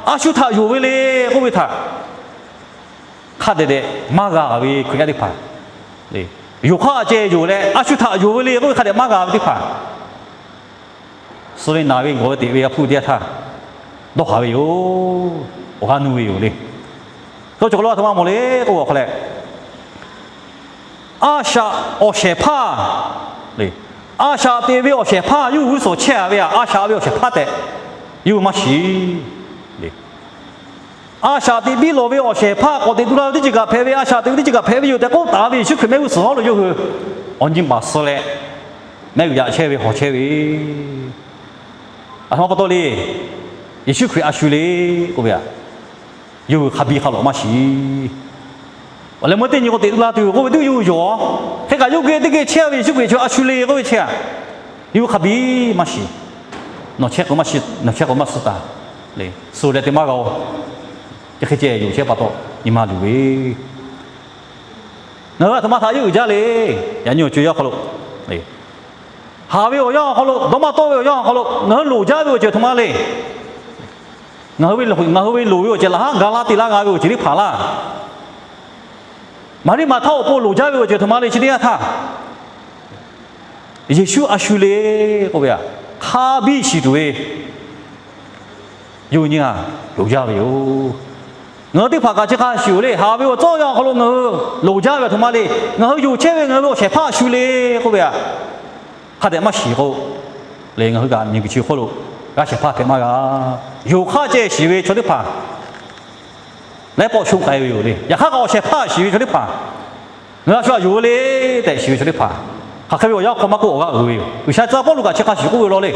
a shu htaꞈ yonˍ ve le k'oˆ ve htaꞈ hk'a dehꞈ dehꞈ maˇ g'a ve Hkriꞈ yaˇ teˇ hpaˍ, yonˍ hk'aˇ ceh yonˍ leh a shu htaꞈ yonˍ ve le k'oˆ ve hk'a dehꞈ maˇ g'a ve teˇ hpaˍ, suh ve naˬ ve gawˬ ve teꞈ ve g'a hpuˇ ve teˇ yanˇ htaˇ, dawˇ haˍ ve yoˬ. Awˬ g'aˇ nuˇ ve yoˬ le. Cawˬ cawˬ lo a htoꞈ ma mawˬ le k'oˆ ve awˬ hk'aw leh, a shaꞈ awˬ shehˍ hpaˇ le, a shaꞈ teꞈ ve awˬ shehˍ hpaˇ yawˇ hui g'uˇ suhˍ chehˇ a ve a, a shaꞈ ve awˬ shehˍ hpaˇ tehꞈ yawˇ hui maˇ shiˍ le. A shaꞈ teꞈ biˇ lawˬ ve awˬ shehˍ hpaˇ k'awꞈ teꞈ tu la ve teˇ ceuˬ kaꞈ hpehꞈ ve, a shaꞈ teꞈ ve teˇ ceuˬ kaꞈ hpehꞈ ve yoˬ tehꞈ k'oˆ taˍ ve Yeˍsuˆ Hkriꞈ mehˆ g'uˇ suhˍ hawˉ lo yawˇ hui awˬ nyi baˬ suh leh mehˆ g'uiˬ yaꞈ chehˇ ve hawˬ chehˇ ve, a htoꞈ ma pa taw le. Yeˍsuˆ Hkriꞈ a shu le k'oˆ ve a, yawˇ hui hk'a biˇ hk'a lawꞈ maˇ shiˍ. Awˬ leh meuˇ teˇ nyi k'o teꞈ tu la tuˬ k'oˆ ve tuˬ yawˇ hui yonˍ a. Hk'e kaꞈ yawˇ hui geh teˇ geh chehˇ ve Yeˍsuˆ Hkriꞈ chi a shu le k'oˆ ve chi a, yawˇ hui hk'a biˇ maˇ shiˍ. Nawˬ chehˇ k'o maˇ shiˍ, nawˬ chehˇ k'o maˇ suh taˍ le. Suh leh te maˇ g'a-o. Chi hk'e ceh yonˍ chehˇ pa taw nyi ma luˬ ve, ngaˬ hui a htoꞈ ma htaꞈ yawˇ uiˍ jaˇ le. Yaꞈ nyi awˬ co yaˇ hk'aw lo, haˍ ve awˬ yanˇ awˬ hk'aw lo, dawˇ maˇ tawˆ ve awˬ yanˇ awˬ hk'aw lo ngaˬ hui loˍ jaˇ ve awˬ ceuˬ htoꞈ ma le. Ngaˬ hui ve loˍ ve awˬ ceuˬ laꞈ haˉ ga laˇ te laˇ g'a ve awˬ ceuˬ teˇ hpaˍ laˇ. Maˍriˆ Maˍhtaˆ awˬ pon loˍ jaˇ ve awˬ ceuˬ htoꞈ ma le chi teˇ yanˇ htaˇ, Yeˍsuˆ a shu le k'oˆ ve a, hk'a biˇ shiˍ tuˬ ve yawˇ hui nyi a loˍ jaˇ ve yoˬ. Ngaˬ hui teˇ hpaˍ kaꞈ chi hk'a shuˍ le, haˍ ve awˬ tcuhˉ awˬ yanˇ awˬ hk'aw lo ngaˬ hui loˍ jaˇ ve a htoꞈ ma le. Ngaˬ hui yonˍ chehˇ ve ngaˬ hui ve awˬ shehˍ hpaˇ a shu le k'oˆ ve a, hk'a dehꞈ maˇ shiˍ k'o le, ngaˬ hui kaꞈ miˬguiˬ chi hk'oˆ lo g'aˇ shehˍ hpaˇ hpehꞈ maˇ g'a. Yonˍ hk'aˇ ceh shiˍ ve chaw teˇ hpaˍ laiˉ pawˆ shonˇ k'ai ve yoˬ le. Yaꞈ hk'aˇ kaꞈ awˬ shehˍ hpaˇ shiˍ ve chaw teˇ hpaˍ, ngaˬ hui a shu htaꞈ yonˍ ve le tehꞈ shiˍ ve chaw teˇ hpaˍ, hk'aˬ hk'e ve awˬ yanˇ hk'aw maˇ k'oˆ awˬ g'aˇ uiˍ ve yoˬ. G'uiˬsha tcuh yaˇ Pawˇluꞈ kaꞈ chi hk'a shuˍ k'oˆ ve law le.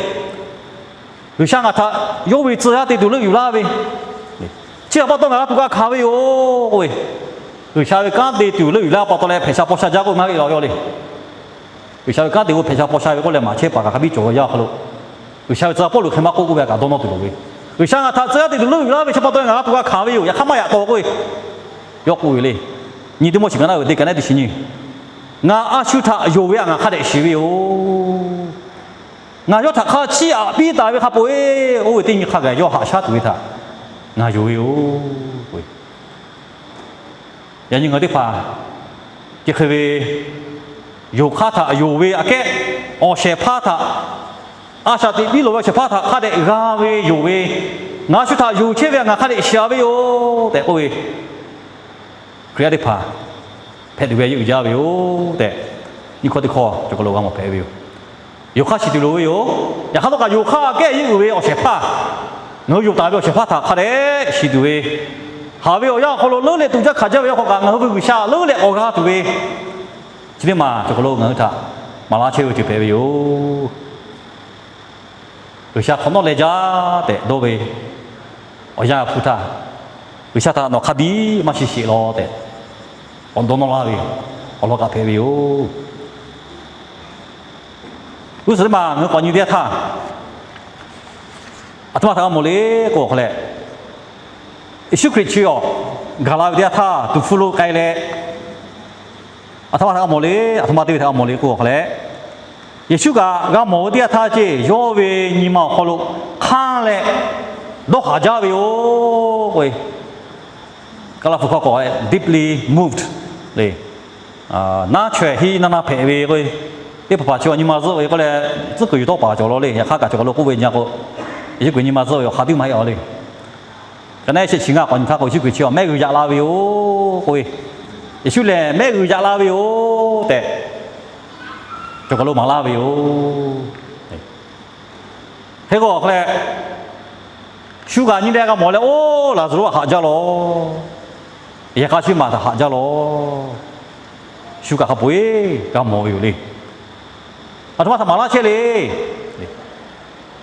G'uiˬsha ngaˬ htaꞈ yawˇ ve tcuh yaˇ te tuˬ leuˆ yuˬ laˇ ve, chi htaꞈ pa taw ngaˬ g'a tuˬ g'a hkanˍ ve yoˬ k'oˆ ve, G'uiˬsha ve kanˉ te tuˬ leuˆ yuˬ laˇ pa taw leh hpehꞈ sha paw sha jaˇ k'oˆ maˇ heˆ law yawˇ le. G'uiˬsha ve kanˉ te k'o hpehꞈ sha paw sha ve k'oˆ leh maˍ chehˇ paˍ kaꞈ hk'a biˇ cawˬ ve awˬ yanˇ awˬ hk'aw lo, G'uiˬsha ve tcuh yaˇ Pawˇluꞈ hk'e maˇ k'oˆ k'oˆ ve a kaꞈ dawˇ nawˇ tuˬ loˍ ve, G'uiˬsha ngaˬ htaꞈ tcuh yaˇ te tuˬ leuˆ yuˬ laˇ ve chi pa taw ngaˬ g'a tuˬ g'a hkanˍ ve yoˬ. Yaꞈ hk'aˇ maˇ yaꞈ taw k'oˆ ve, yawˇ k'oˆ ve le. Nyi Tiˆmoˉseˍ ka naˉ uiˍ teˇ ka neˉ teˇ chi nyi, ngaˬ a shu htaꞈ yonˍ ve a ngaˬ hk'a dehꞈ shiˍ ve yoˬ. Ngaˬ yawˇ htaꞈ hk'a chiˇ aꞈ piˇ taˍ ve hk'a peu-eˬ oˇ ve teˇ nyi hk'a gaˬ yawˇ haꞈ shaˉ tuˬ ve htaꞈ ngaˬ yonˍ ve yoˬ. Yaꞈ nyi ngaˬ hui teˇ hpaˍ chi hk'e ve yonˍ hk'aˇ htaꞈ yonˍ ve aꞈ kehˉ, awˬ shehˍ hpaˇ htaꞈ, a shaꞈ teꞈ biˇ lawˬ ve awˬ shehˍ hpaˇ htaꞈ hk'a dehꞈ g'a ve yonˍ ve, ngaˬ shu htaꞈ yonˍ chehˇ ve a ngaˬ hk'a dehꞈ shiˍ ve yoˬ tehꞈ k'oˆ ve Hkriꞈ yaˇ teˇ hpaˍ hpehꞈ tuˬ ve yawˇ uiˍ jaˇ ve yoˬ tehꞈ, nyi hkawˇ teˇ hkawˇ cawˬ kaˬ lo g'a mawˬ hpehꞈ ve yoˬ. Yonˍ hk'aˇ shiˍ tuˬ loˍ ve yoˬ. Yaꞈ hk'aˇ htawˇ kaꞈ yonˍ hk'aˇ aꞈ kehˉ yawˇ uiˍ ve awˬ shehˍ hpaˇ, ngaˬ hui yonˍ taˍ ve awˬ shehˍ hpaˇ htaꞈ hk'a dehꞈ shiˍ tuˬ ve, haˍ ve awˬ yanˇ awˬ hk'aw lo leuˉ leh tuˬ jaˇ hkanˍ jaˇ ve awˬ hk'aw kaꞈ ngaˬ hui ve G'uiˬsha leuˉ leh k'awꞈ g'a tuˬ ve, chi teˇ maˬ cawˬ kaˬ lo ngaˬ hui htaꞈ maˍ laˇ chehˇ ve ceuˬ hpehꞈ ve yoˬ. G'uiˬsha hk'awꞈ nawˉ leh jaˇ tehꞈ dawˇ ve awˬ yanˇ hpu htaˇ, G'uiˬsha htaꞈ nawˬ hk'a biˇ maˇ shiˍ sheˍ law tehꞈ k'awꞈ dawˇ nawˇ laˇ ve awˬ lawn kaꞈ hpehꞈ ve yoˬ. G'uˇ suhˍ teˇ maˬ ngaˬ hui k'awꞈ nyi teˇ yanˇ htaˇ, aˬ htoꞈ ma htaꞈ g'a mawˬ le k'o hk'a leh, Yeˍsuˆ Hkriꞈ chi awˬ gaˬ la ve teˇ yanˇ htaˇ tuˍ hpfuhˇ lo k'ai leh, aˬ htoꞈ ma htaꞈ g'a mawˬ le, aˬ htoꞈ ma te ve htaꞈ g'a mawˬ le k'o hk'a leh, Yeˍsuˆ kaꞈ g'a mawˬ ve teˇ yanˇ htaˇ ceˇ yawˇ ve nyi ma awˬ hk'aw lo hk'anˇ leh dawˇ haˍ jaˇ ve yoˬ k'o, Kaˍlaˍ hpu hk'aw k'awꞈ deeply moved le, naˉ chaweh hiˉ naˇ naˇ hpehꞈ ve k'o, teˇ hpaˍ hpaˍ chi awˬ nyi ma zuhˆ ve k'oˆ leh, tcuhˉ kuiˬ yuˬ tawˆ paˍ cawˬ law le. Yaꞈ hk'aˇ kaꞈ cawˬ kaˬ lo k'oˆ ve nyi a k'o, Yeˍsuˆ Hkriꞈ nyi ma zuhˆ ve awˬ hk'aˇ tiˉ maˇ heˆ a le. Ka naˉ shehˆ chi ngaˇ k'awꞈ nyi htaˇ k'o, Yeˍsuˆ Hkriꞈ chi awˬ mehˆ g'uiˬ yaꞈ la ve yoˬ k'oˆ ve, Yeˍsuˆ lehˬ mehˆ g'uiˬ yaꞈ la ve yoˬ tehꞈ cawˬ kaˬ lo maˍ laˇ ve yoˬ. Hk'e k'o hk'a leh, shu kaꞈ nyi leh g'a mawˬ leh, oˇ Laˍzaˍruˆ haꞈ jaˇ law. Yehˬ k'a chi maˬ htaꞈ haꞈ jaˇ law. Shu kaꞈ hk'a peu-eˬ g'a mawˬ ve yoˬ le. Aˬ htoꞈ ma htaꞈ maˍ laˇ chehˇ le.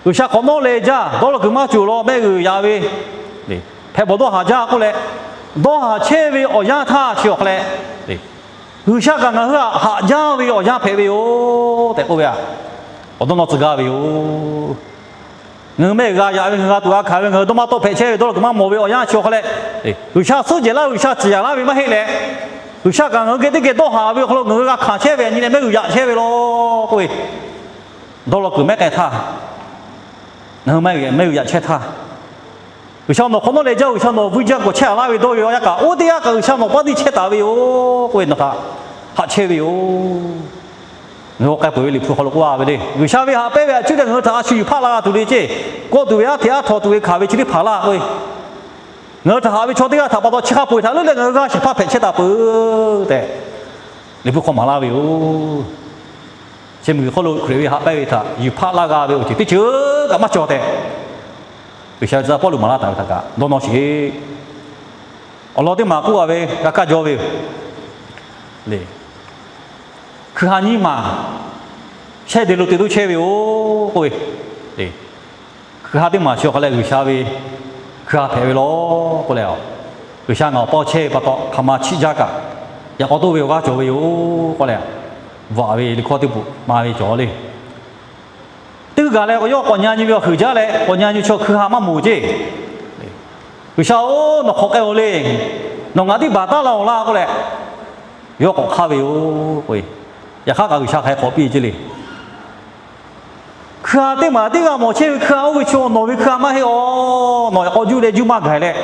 G'uiˬsha hk'awꞈ nawˉ leh jaˇ, dawˇ law kuiˬ maˇ cawˬ law, mehˆ g'uiˬ yaꞈ ve hpehꞈ bawˬ dawˇ haˍ jaˇ k'oˆ leh, dawˇ haˍ chehˇ ve awˬ yanˇ htaˇ chi awˬ hk'a leh, G'uiˬsha kaꞈ ngaˬ hui htaꞈ haꞈ jaˇ ve awˬ yanˇ hpehꞈ ve yoˬ tehꞈ k'oˆ ve a, awˬ dawˇ nawˇ tcuh gaˇ ve yoˬ. Ngaˬ hui mehˆ g'uiˬ g'a yaꞈ ve, ngaˬ hui g'a tuꞈ g'a hkanˍ ve, ngaˬ hui dawˇ maˇ tawˆ hpehꞈ chehˇ ve dawˇ law kuiˬ maˇ mawˬ ve awˬ yanˇ chi awˬ hk'a leh, G'uiˬsha suhˉ jehˬ laˇ, G'uiˬsha ciˍ yanˍ laˇ ve maˇ heˆ leh, G'uiˬsha kaꞈ ngaˬ hui geh teˇ geh dawˇ haˍ ve awˬ hk'aw lo ngaˬ hui g'a hkanˍ chehˇ ve a nyi leh mehˆ g'uiˬ yaꞈ chehˇ ve law k'oˆ ve, dawˇ law kuiˬ mehˉ k'ai htaˇ, ngaˬ hui mehˆ g'uiˬ yaꞈ chehˇ htaˇ, G'uiˬsha nawˬ hk'awꞈ nawˉ leh jaˇ, G'uiˬsha nawˬ vuiˇ jaˇ k'awꞈ chehˇ a laˇ ve dawˇ ve yaˇ kaꞈ, oˇ teˇ g'aˇ kaꞈ G'uiˬsha nawˬ paˇ tiˇ chehˇ taˍ ve yoˬ k'oˆ ve nawˬ htaꞈ haꞈ chehˇ ve yoˬ. Ngaˬ hui k'ai peuˬ ve Liꞈ hpu hk'aw lo k'oˆ a ve le, G'uiˬsha ve haꞈ pehnˇ ve a cuˉ leh ngaˬ hui htaꞈ a shu yuˬ hpaˆ la g'a tuˬ le ceˇ, kawˆ tuˬ ve aˉ hteꞈ aˉ htaw tuˬ ve hkanˍ ve chi teˇ hpaˍ laˇ k'oˆ ve, ngaˬ hui htaꞈ haꞈ ve chaw teˇ g'aˇ htaꞈ pa taw chi hk'a peu-eˬ htaꞈ leuˉ leh ngaˬ hui g'aˇ shehˍ hpaˇ hpehꞈ chehˇ taˍ peuˬ tehꞈ, Liꞈ hpu hk'aw maˍ laˇ ve yoˬ. Chi miˬguiˬ hk'oˆ lo Hkriꞈ ve haꞈ pehnˇ ve htaꞈ yuˬ hpaˆ laˇ g'a ve awˬ ceuˬ teˇ ceuˬ kaꞈ maˇ cawˬ tehꞈ, G'uiˬsha ve tcuh yaˇ Pawˇluꞈ maˍ laˇ taˍ ve htaꞈ kaꞈ dawˇ nawˇ sheˍ. Awˬ lawn teˇ maˬ k'oˆ a ve g'a kaˇ jaw ve yoˬ le. Hkui ha nyiˇ maˬ shehˇ de lo te toˇ chehˇ ve yoˬ k'oˆ ve, hkui ha teˇ maˬ chi awˬ hk'aw leh G'uiˬsha ve hkui ha hpehꞈ ve law k'oˆ leh, G'uiˬsha ngaˬ awˬ paˇ chehˇ ve pa taw hk'aˬ ma chiˆ jaˇ kaꞈ, yaꞈ k'aw toˆ ve awˬ g'aˇ cawˬ ve yoˬ k'oˆ leh, bvuhꞈ ve liꞈ hkawˇ teˇ peuˬ ma ve cawˬ le. Teˇ g'uiˬ gaˬ leh yawˇ k'awꞈ nyi nyi ve awˬ huiˍ jaˇ leh k'awꞈ nyi nyi chaw hkui ha maˇ moˍ ceˇ. G'uiˬsha-oˬ, nawˬ hk'awꞈ k'ai-oˬ le. Nawˬ ngaˬ tiˉ baˬ taˉ la-oˬ laˇ k'oˆ leh, yawˇ k'awꞈ hk'aˇ ve yoˬ k'o, yaꞈ hk'aˇ kaꞈ G'uiˬsha hk'aˬ hk'e k'awꞈ piˇ ceˇ le. Hkui ha teˇ maˬ teˇ g'aˇ mawˬ chehˇ ve hkui ha oˇ ve chaw nawˬ ve hkui ha maˇ heˆ-oˬ. Nawˬ yaꞈ k'aw juˇ leh juˇ maˇ gaˬ leh,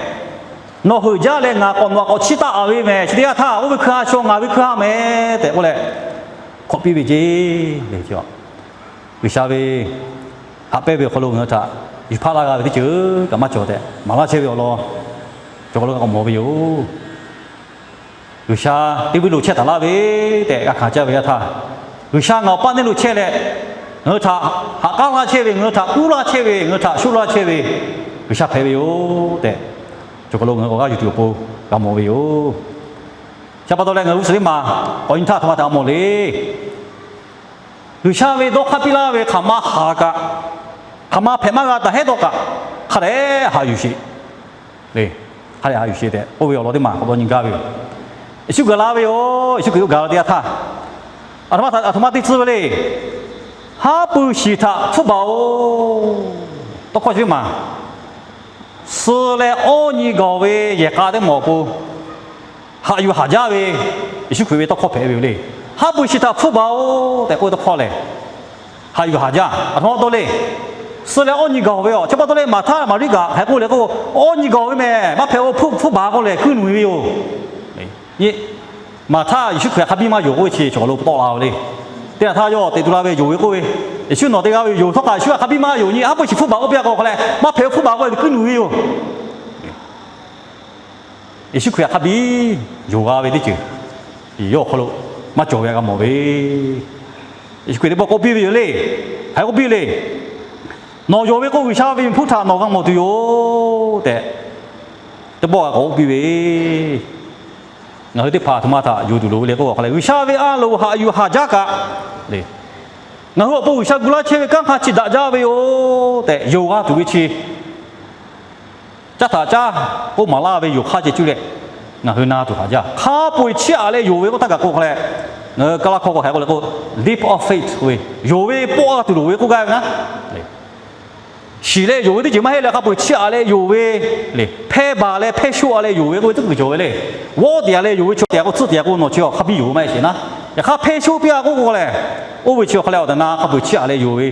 nawˬ heuꞈ jaˇ leh ngaˬ k'awꞈ nawˬ k'awꞈ chiˇ taˆ a ve mehˬ. Chi teˇ g'aˇ htaˇ oˇ ve hkui ha chaw ngaˬ ve hkui ha mehˬ tehꞈ k'oˆ leh, hk'awꞈ piˇ ve ceˇ le. G'uiˬsha ve haꞈ pehnˇ ve awˬ hk'aw lo ngaˬ hui htaꞈ yuˬ hpaˆ laˇ g'a ve teˇ ceuˬ kaꞈ maˇ cawˬ tehꞈ maˍ laˇ chehˇ ve awˬ lawn cawˬ hk'aw lo g'a k'awꞈ mawˬ ve yoˬ. G'uiˬsha teˇ vuiˇ lo chehˇ taˍ laˇ ve tehꞈ g'a hkanˍ caˇ ve yaˇ htaˇ, G'uiˬsha ngaˬ awˬ paˇ neˇ lo chehˇ leh, ngaˬ hui htaꞈ haꞈ k'aˉ laˇ chehˇ ve, ngaˬ hui htaꞈ k'uˉ laˇ chehˇ ve, ngaˬ hui htaꞈ shoˆ laˇ chehˇ ve G'uiˬsha hpehꞈ ve yoˬ tehꞈ, cawˬ hk'aw lo ngaˬ hui awˬ g'aˇ yuˬ tuˬ awˬ pon g'a mawˬ ve yoˬ. Chi pa taw leh ngaˬ hui g'uˇ suhˍ teˇ maˬ k'awꞈ nyi htaˇ htoꞈ ma htaꞈ g'a mawˬ le. G'uiˬsha ve dawˇ hk'aˇ piˇ laˇ ve hk'aˬ ma haˍ kaꞈ, hk'aˬ ma hpehꞈ maˇ g'a taˍ hehˉ dawˇ kaꞈ, hk'a dehꞈ haꞈ yuˬ sheˍ le. Hk'a dehꞈ haꞈ yuˬ sheˍ tehꞈ k'oˆ ve awˬ lawn teˇ maˬ k'awꞈ dawˇ nyi gaˇ ve yoˬ. Yeˍsuˆ Hkriꞈ la ve yoˬ. Yeˍsuˆ Hkriꞈ yawˇ gaˬ la teˇ yanˇ htaˇ, aˬ htoꞈ ma teˇ tcuh ve le. Haˉ pui shiˍ htaꞈ hpfuhˆ baˬ-oˬ. Tawˇ hkawˇ chi teˇ maˬ suh leh awˇ nyi gaˬ-oˬ ve yehˬ k'a teˇ maˬ awˬ pon haꞈ yuˬ haꞈ jaˇ ve Yeˍsuˆ Hkriꞈ ve tawˇ hkawˇ hpehꞈ ve yoˬ le. Haˉ pui shiˍ htaꞈ hpfuhˆ baˬ-oˬ tehꞈ k'oˆ ve tawˇ hkawˇ lehˬ, haꞈ yuˬ haꞈ jaˇ. Aˬ htoꞈ ma tawˇ le. Suh leh awˇ nyi gaˬ-oˬ ve awˬ chi pa taw leh Maˍhtaˆ Maˍriˆ kaꞈ hk'aˬ hk'e k'oˆ le k'o, awˇ nyi gaˬ-oˬ ve mehˬ, maˇ hpehꞈ-oˬ, hpfuhˆ baˬ k'oˆ lehˬ kuiˇ nuiˬ ve yoˬ. Nyi Maˍhtaˆ Yeˍsuˆ Hkriꞈ hk'a biˇ maˇ yonˍ k'oˆ ve chi cawˬ lo tawˆ la ve le. Teˇ yanˇ htaˇ yawˇ teꞈ tu la ve yonˍ ve k'oˆ ve, Yeˍsuˆ nawˬ te g'a ve yonˍ htawˇ kaꞈ Yeˍsuˆ hk'a biˇ maˇ yonˍ nyi, haˉ pui shiˍ hpfuhˆ baˬ k'oˆ piˇ k'o hk'a leh, maˇ hpehꞈ-oˬ, hpfuhˆ baˬ k'oˆ lehˬ kuiˇ nuiˬ ve yoˬ. Yeˍsuˆ Hkriꞈ hk'a biˇ yonˍ g'a ve teˇ ceuˬ yawˇ awˬ hk'aw lo maˇ cawˬ ve g'a mawˬ ve. Yeˍsuˆ Hkriꞈ teˇ pawˆ k'oˆ piˇ ve yoˬ le. Hk'aˬ hk'e k'oˆ piˇ le. Nawˬ yonˍ ve k'o G'uiˬsha ve Liꞈ hpu htaꞈ nawˬ g'a mawˬ tuˬ yoˬ tehꞈ, teˇ pawˆ g'a k'awꞈ k'oˆ piˇ ve. Ngaˬ hui teˇ hpaˍ aˬ htoꞈ ma htaꞈ yonˍ tuˬ loˍ ve le k'oˆ a hk'a leh, G'uiˬsha ve a loˍ haꞈ yuˬ haꞈ jaˇ kaꞈ le, ngaˬ hui awˬ pon G'uiˬsha gu laˇ chehˇ ve kanˉ hk'a chi daꞈ jaˇ ve yoˬ tehꞈ yonˍ g'a tuˬ ve chi caˉ htaꞈ caˉ k'oˆ maˍ laˇ ve yoˬ hk'aˇ ceh cuˇ leh, ngaˬ hui na tuˬ haꞈ jaˇ. Hk'a peu-eˬ chiˇ aꞈ leh yonˍ ve k'oˆ htaˇ kaꞈ k'o hk'a leh, ngaˬ hui Kaˇlaˇ hkawˇ k'awꞈ hk'e k'oˆ le k'o, leap of faith k'oˆ ve, yonˍ ve pawˆ g'a tuˬ loˍ ve k'oˆ gaˇ ve naˉ. Shiˍ leh yonˍ ve teˇ ceuˬ maˇ heˆ leh hk'a peu-eˬ chiˇ aꞈ leh yonˍ ve le, hpehˇ baˬ leh hpehˇ shoˆ aꞈ leh yonˍ ve k'oˆ ve teˇ hkui cawˬ ve le. Vawˆ te aꞈ leh yonˍ ve chaw te aꞈ k'o tcuhˆ te aꞈ k'o nawˬ chi hk'a biˇ yonˍ ve maˇ heˆ sheˍ naˉ. Yaꞈ hk'aˇ hpehˇ shoˆ piˇ a k'oˆ k'o lehˬ, oˇ ve chi hk'a leh awˬ tehˬ na hk'a peu-eˬ chiˇ aꞈ leh yonˍ ve,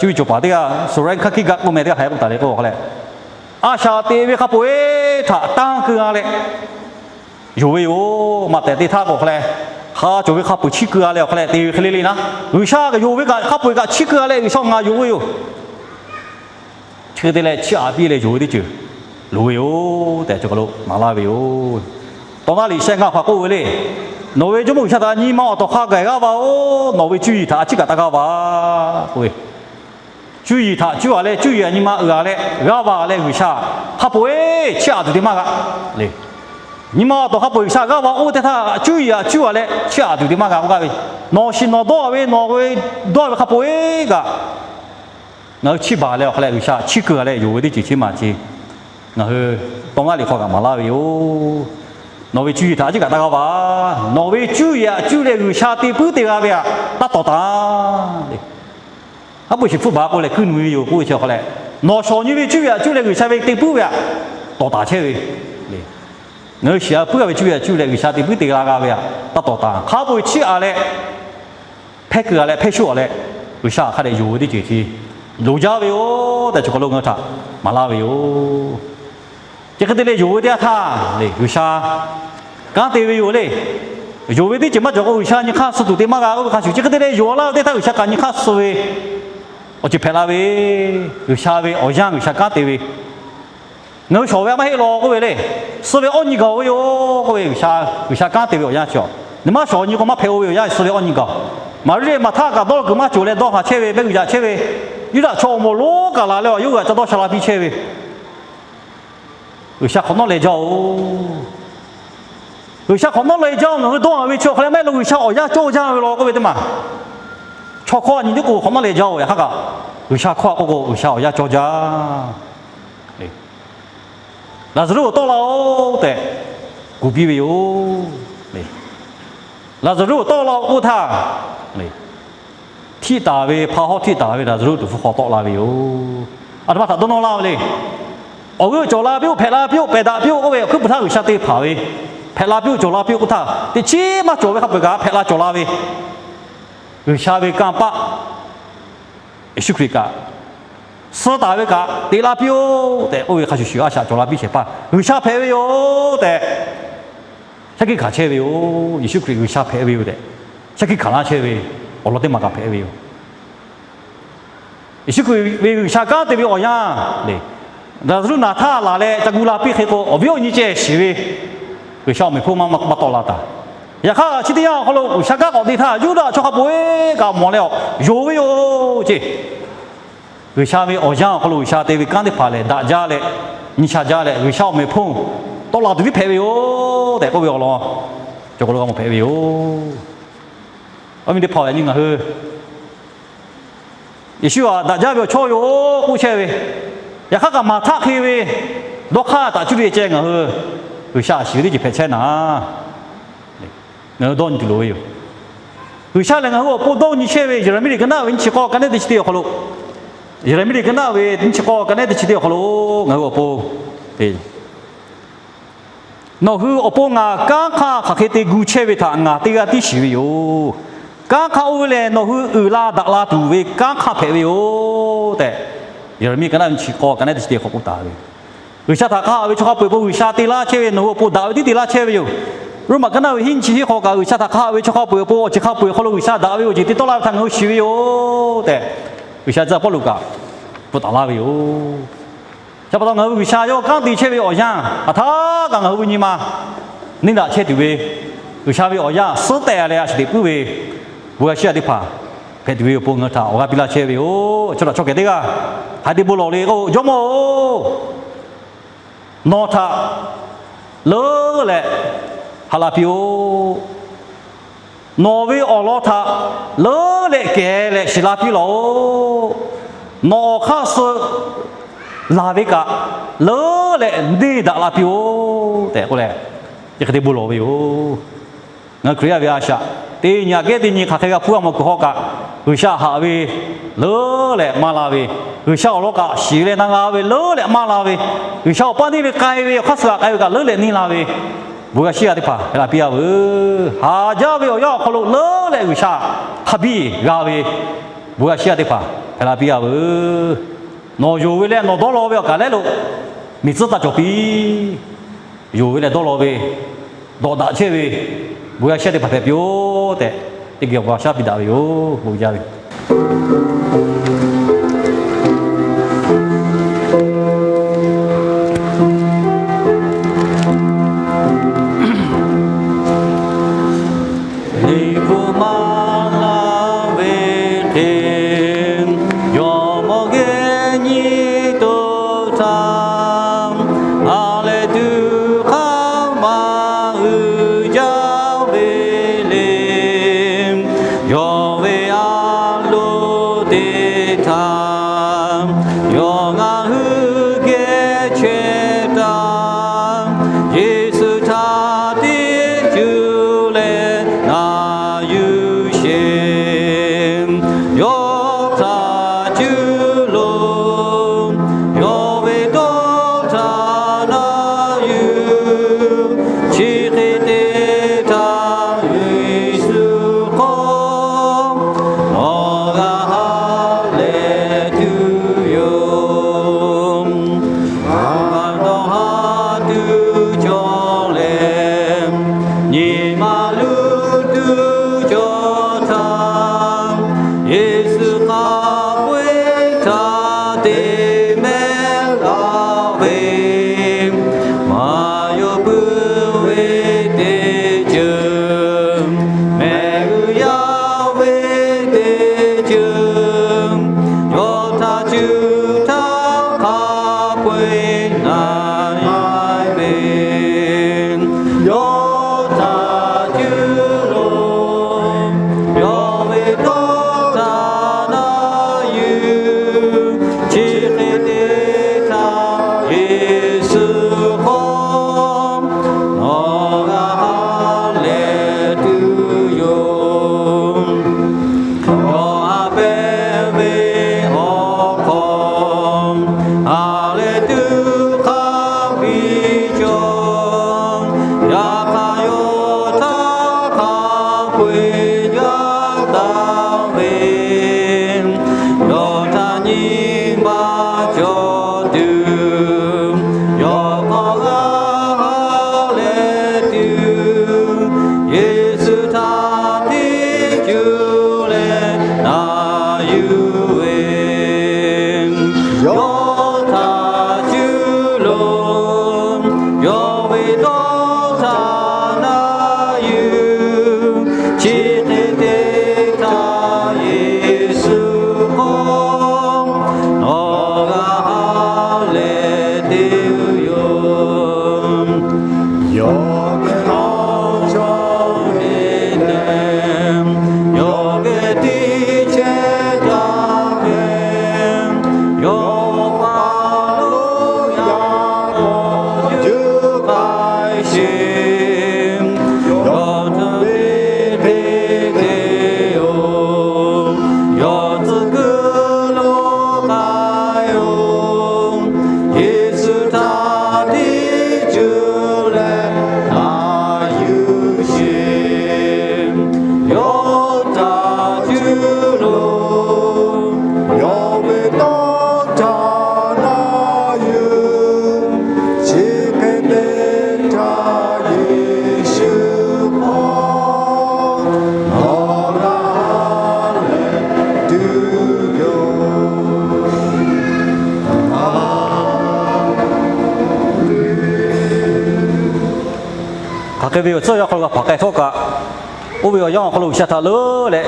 cuˇ yiˍ cawˬ paˍ teˇ g'aˇ Soren Kierkegaard k'oˆ meh teˇ g'aˇ hk'aˬ hk'e k'oˆ taˍ le k'o hk'a leh, a shaꞈ teꞈ ve hk'a peu-eˬ htaꞈ tanˇ keu g'a leh yonˍ ve yoˬ. Maꞈ tehˬ te htaˇ k'o hk'a leh, hk'a cawˬ ve hk'a peu-eˬ chiˇ keu g'a leh awˬ hk'a leh te ve hk'e le le naˉ, G'uiˬsha kaꞈ yonˍ ve kaꞈ hk'a peu-eˬ kaꞈ chiˇ keu g'a leh G'uiˬsha ngaˬ yonˍ ve yoˬ. Chi hk'e te leh chiˇ aꞈ piˇ leh yonˍ ve teˇ ceuˬ loˍ ve yoˬ tehꞈ cawˬ kaˬ lo maˍ laˇ ve yoˬ. Tawˇ naˉ liꞈ shehˆ ngaˇ hk'a k'oˆ ve le. Nawˬ ve Jawˇmawˇ G'uiˬsha htaꞈ nyi ma awˬ tawˍ hk'a gaˬ g'aˇ va-oˬ. Nawˬ ve cuˇ yiˍ htaꞈ a ciˉ kaꞈ taˇ g'aˇ va k'oˆ ve, cuˇ yiˍ htaꞈ cuˇ aꞈ leh cuˇ yiˍ aꞈ nyi ma uiˍ aꞈ leh g'aˇ va leh G'uiˬsha hk'a peu-eˬ chiˇ aꞈ tuˬ te maˇ g'a le. Nyi ma awˬ tawˍ hk'a peu-eˬ G'uiˬsha g'aˇ va k'oˆ ve teˇ htaˇ, cuˇ yiˍ aꞈ cuˇ aꞈ leh chiˇ aꞈ tuˬ te maˇ g'a k'oˆ gaˇ ve, nawˬ shiˍ nawˬ dawˇ ve, nawˬ ve dawˇ ve hk'a peu-eˬ kaꞈ ngaˬ hui chiˇ baˬ leh awˬ hk'a leh G'uiˬsha chiˇ keu leh yonˍ ve teˇ ceuˬ chi maˬ chi, ngaˬ hui tawˇ naˉ liꞈ hk'aw kaꞈ maˍ laˇ ve yoˬ. Nawˬ ve cuˇ yiˍ htaꞈ a ciˉ kaꞈ taˇ g'aˇ va. Nawˬ ve cuˇ yiˍ aꞈ cuˇ leh G'uiˬsha te puiˉ te g'a ve aꞈ taˇ tawˍ taˍ le. Haˉ pui shiˍ hpfuhˆ baˬ k'o lehˬ kuiˇ nuiˬ ve yoˬ k'oˆ ve chi awˬ hk'a leh, nawˬ shawˍ nyi ve cuˇ yiˍ aꞈ cuˇ leh G'uiˬsha ve te puiˉ ve aꞈ tawˍ taˍ chehˇ ve le. Ngaˬ hui shiˍ aꞈ puiˉ ve cuˇ yiˍ aꞈ cuˇ leh G'uiˬsha te puiˉ te g'a g'a ve aꞈ taˇ tawˍ taˍ. Hk'a peu-eˬ chiˇ aꞈ leh hpehˇ keu aꞈ leh hpehˇ shoˆ aꞈ leh G'uiˬsha hk'a dehꞈ yonˍ ve teˇ ceuˬ chi loˍ jaˇ ve yoˬ tehꞈ cawˬ kaˬ lo ngaˬ hui htaꞈ maˍ laˇ ve yoˬ. Chi hk'e te leh yonˍ ve teˇ yanˇ htaˇ le, G'uiˬsha kanˉ te ve yoˬ le. Yonˍ ve teˇ ceuˬ maˇ cawˬ k'o, G'uiˬsha nyi hk'aˇ suh tuˬ te maˇ g'a k'oˆ ve hk'a shuˍ, chi hk'e te leh yonˍ laˇ ve teˇ htaˇ, G'uiˬsha kaꞈ nyi hk'aˇ suh ve awˬ ceuˬ hpehꞈ la ve, G'uiˬsha ve awˬ yanˇ G'uiˬsha kanˉ te ve, ngaˬ hui shawˍ ve a maˇ heˆ law k'oˆ ve le. Suh ve awˇ nyi gaˬ-oˬ ve yoˬ k'oˆ ve, G'uiˬsha kanˉ te ve awˬ yanˇ chi a, nyi maˇ shawˍ nyi k'o maˇ hpehꞈ-o ve awˬ yanˇ, suh ve awˇ nyi gaˬ. Maˍriˆ leh Maˍhtaˆ kaꞈ dawˇ law kuiˬ maˇ cawˬ leh dawˇ haˍ chehˇ ve, mehˆ g'uiˬ yaꞈ chehˇ ve, Yuˇdaꞈ chaw awˬ moˍ lonˉ kaꞈ laˬ leh awˬ yawˇ g'aꞈ ca dawˇ sha la piˇ chehˇ ve, G'uiˬsha hk'awꞈ nawˉ leh jaˇ-oˬ. G'uiˬsha hk'awꞈ nawˉ leh jaˇ-oˬ. Ngaˬ hui dawˇ haˍ ve chi awˬ hk'aw leh maˇ heˆ law, G'uiˬsha awˬ yanˇ cawˇ jaˇ ve law k'oˆ ve teˇ maˬ, chaw hkawˇ a nyi teˇ k'o hk'awꞈ nawˉ leh jaˇ-oˬ. Yaꞈ hk'aˇ kaꞈ G'uiˬsha hkawˇ a k'oˆ k'o, G'uiˬsha awˬ yanˇ cawˇ jaˇ. Laˍzaˍruˆ tawˆ la-oˬ tehꞈ kuˬ piˇ ve yoˬ. Laˍzaˍruˆ tawˆ la-oˬ k'oˆ htaˇ, htiˆ taˍ ve, hpa hawˉ htiˆ taˍ ve Laˍzaˍruˆ tuˍ hpfuh hk'aw tawˆ la ve yoˬ. Aˬ htoꞈ ma htaꞈ dawˇ nawˇ laˇ ve le. Awˬ g'euˆ cawˬ la piˇ-oˆ, hpehꞈ la piˇ-oˆ, pehˬ daꞈ piˇ-oˆ k'oˆ ve awˬ hkuiˉ puiˍ htaˇ G'uiˬsha te hpanˍ ve, hpehꞈ la piˇ-oˆ, cawˬ la piˇ-oˆ k'oˆ htaˇ, teꞈ chiˉ maˇ cawˬ ve hk'a peu-eˬ kaꞈ hpehꞈ la cawˬ la ve, G'uiˬsha ve kanˇ paˆ Yeˍsuˆ Hkriꞈ kaꞈ, suh taˍ ve kaꞈ te la piˇ-oˆ tehꞈ k'oˆ ve hk'a shuˍ shuˍ, a shaꞈ cawˬ la piˇ shehˍ hpaˇ G'uiˬsha hpehꞈ ve yoˬ tehꞈ shaˉ hkiˆ hkanˍ chehˇ ve yoˬ. Yeˍsuˆ Hkriꞈ G'uiˬsha hpehꞈ ve yoˬ tehꞈ shaˉ hkiˆ hkanˍ laˇ chehˇ ve awˬ lawn teˇ maˬ kaꞈ hpehꞈ ve yoˬ. Yeˍsuˆ Hkriꞈ ve G'uiˬsha kanˉ te ve awˬ yanˇ le, Laˍzaˍruˆ naˬ htaˇ laˬ leh ca gu la piˇ hk'e k'o, awˬ viˉ awˬ nyi ceh shiˍ ve, G'uiˬsha awˬ meꞈ hponˇ maˇ maˇ tawˆ la taˍ. Yaꞈ hk'aˇ chi teˇ yanˇ awˬ hk'aw lo G'uiˬsha kanˉ k'awꞈ te htaˇ, Yuˇdaꞈ chaw hk'a peu-eˬ kaꞈ mawˬ leh awˬ yonˍ ve yoˬ ceˇ. G'uiˬsha ve awˬ yanˇ awˬ hk'aw lo G'uiˬsha te ve kanˉ teˇ hpaˍ lehˬ, daꞈ jaˇ leh nyi sha jaˇ leh, G'uiˬsha awˬ meꞈ hponˇ tawˆ la tuˬ tiˉ hpehꞈ ve yoˬ tehꞈ k'oˆ ve awˬ lawn cawˬ k'aw lo g'a mawˬ hpehꞈ ve yoˬ. Awˬ viˉ teˇ hpaˍ-oˬ, yaꞈ nyi ngaˬ hui Yeˍsuˆ htaꞈ daꞈ jaˇ ve awˬ chawˇ yoˬ k'oˆ chehˇ ve, yaꞈ hk'aˇ kaꞈ maˍ htaˆ hk'e ve dawˇ hk'aˇ taꞈ cuˇ ve ceh ngaˬ hui G'uiˬsha a shiˍ ve teˇ ceuˬ hpehꞈ chehˇ naˍ, ngaˬ hui dawˇ nyi tuˬ loˍ ve yoˬ. G'uiˬsha lehˬ ngaˬ hui awˬ pon dawˇ nyi chehˇ ve, Yeˍraˍmiˆ liꞈ ka naˆ ve nyiˇ chi k'awˇ ka nehˉ teˇ chi teˇ awˬ hk'aw lo, Yeˍraˍmiˆ liꞈ ka naˆ ve nyiˇ chi k'awˇ ka nehˉ teˇ chi teˇ awˬ hk'aw lo ngaˬ hui awˬ pon te Nawˬ hui awˬ pon ngaˬ kanˉ hk'aˇ hk'aˬ hk'e te gu chehˇ ve htaꞈ ngaˬ teˇ g'aˇ tiˉ shiˍ ve yoˬ. Kanˉ hk'aˇ oˇ ve lehˬ, nawˬ hui uiˍ la daꞈ la tuˬ ve kanˉ hk'aˇ hpehꞈ ve yoˬ tehꞈ, Yeˍraˍmiˆ ka naˆ chi k'awˇ ka naˆ teˇ chi teˇ hk'awꞈ k'oˆ taˍ ve, G'uiˬsha htaꞈ hk'aˇ haꞈ ve chaw hk'a peu-eˬ awˬ pon G'uiˬsha te laˇ chehˇ ve, nawˬ hui awˬ pon daꞈ ve tiˉ te laˇ chehˇ ve yoˬ. Roˉmaꞈ ka naˆ ve hiˉ nyiˇ chi hiˉ hk'aw kaꞈ, G'uiˬsha htaꞈ hk'aˇ haꞈ ve chaw hk'a peu-eˬ awˬ pon awˬ ceuˬ hk'a peu-eˬ awˬ hk'aw lo G'uiˬsha daꞈ ve awˬ ceuˬ te tawˆ la ve htaꞈ ngaˬ hui shiˍ ve yoˬ tehꞈ, G'uiˬsha tcuh Pawˇluꞈ kaꞈ pfuhˇ taˍ laˇ ve yoˬ. Chi pa taw ngaˬ hui G'uiˬsha yawˇ kanˉ te chehˇ ve awˬ yanˇ htaꞈ htaˇ kaꞈ ngaˬ hui ve nyi ma neˇ daꞈ chehˇ tuˬ ve, G'uiˬsha ve awˬ yanˇ suhˉ tehꞈ leh a shiˍ teꞈ puiˉ ve bon g'a shiˍ a teˇ hpaˍ hpehꞈ tuˬ ve awˬ pon ngaˬ hui htaꞈ awˬ g'aˇ piˇ laˇ chehˇ ve yoˬ. Chaw htaꞈ chaw kehˬ teˇ g'aˇ hk'a te bon lawˬ le k'o, Jawˇmawˇ-oˬ, nawˬ htaꞈ leuˉ leh haꞈ la piˇ-oˆ. Nawˬ ve awˬ lawn htaꞈ leuˉ leh kehˬ leh shiˍ la piˇ lawˬ-oꞈ. Nawˬ awˬ hk'aˇ suh laˬ ve kaꞈ leuˉ leh neˇ daꞈ la piˇ-oˆ tehꞈ k'oˆ leh, chi hk'e te bon lawˬ ve yoˬ. Ngaˬ hui Hkriꞈ yaˇ ve a shaꞈ teˇ nyi aꞈ kehˉ teˇ nyi hk'aˬ hk'e g'a hpuˇ g'a mawˬ kuiˬ hk'aw kaꞈ, G'uiˬsha haꞈ ve leuˉ leh maˇ la ve, G'uiˬsha awˬ lawn kaꞈ shiˍ leh na g'a ve leuˉ leh maˇ la ve, G'uiˬsha awˬ paˇ neˇ ve k'ai ve awˬ hk'aˇ suh g'aꞈ k'ai ve kaꞈ leuˉ leh neˇ la ve, bon g'a shiˍ a teˇ hpaˍ hpehꞈ la piˇ-a veuˬ. Haˍ jaˇ ve awˬ yanˇ awˬ hk'aw lo leuˉ leh G'uiˬsha hk'a biˇ g'a ve, bon g'a shiˍ a teˇ hpaˍ hpehꞈ la piˇ-a veuˬ. Nawˬ yonˍ ve leh nawˬ dawˇ law ve awˬ kaˍ lehˉ lo miˬ tcuhˉ taˇ cawˬ piˇ. Yonˍ ve leh dawˇ law ve, dawꞈ daꞈ chehˇ ve, bon g'a shiˍ a teˇ hpaˍ hpehꞈ piˇ-oˆ tehꞈ, teˇ geh awˬ g'a shaˉ piˇ daꞈ ve yoˬ. Bon jaˇ ve Liꞈ hpu maˇ laˇ ve hk'e, jawˇmawˇ geh nyi to htaˇ, ha lehˬ tuˬ hk'aˇ maˇ uiˍ jaˇ ve le. Yawˇ ve a loˍ teˇ htaˇ, yawˇ ngaˬ hui geh chehˇ taˇ, Yeˍsuˆ htaꞈ teˇ cuˇ leh na yuˬ sheˍ. ve yaˇ taˍ ve, yawˇ htaꞈ nyi ma cawˬ tuˬ, yawˇ hk'aw g'a ha lehˬ tuˬ, Yeˍsuˆ htaꞈ teˇ cuˬ leh na yuˬ ve. Yawˇ htaꞈ cuˇ loˍ, yawˇ ve dawˇ htaꞈ na yuˬ, chi hk'e te htaˇ Yeˍsuˆ hk'aw nawˬ g'a ha lehˬ te yoˬ. Yawˇ geh awˬ chawˇ ve lehˬ, yawˇ geh teˇ chehˇ taˍ ve, yawˇ pa lo yaꞈ k'aw juˇ k'ai sheˍ. Yawˇ htaꞈ ve hk'e te yoˬ. Yawˇ tcuh kuiˬ lo k'ai-oˬ. Yeˍsuˆ htaꞈ teˇ cuˬ leh na yuˬ sheˍ. Yawˇ htaꞈ cuˇ loˍ, yawˇ ve dawˇ htaꞈ na yuˬ, chi hk'e te htaˇ Yeˍsuˆ hk'aw nawˬ g'a lehˬ tuˬ yoˬ. Hk'aˬ hk'e ve awˬ tcuhˇ yaˇ hk'aw lo g'a hpaˍ k'ai htawˇ kaꞈ, oˇ ve awˬ yanˇ awˬ hk'aw lo G'uiˬsha htaꞈ leuˉ leh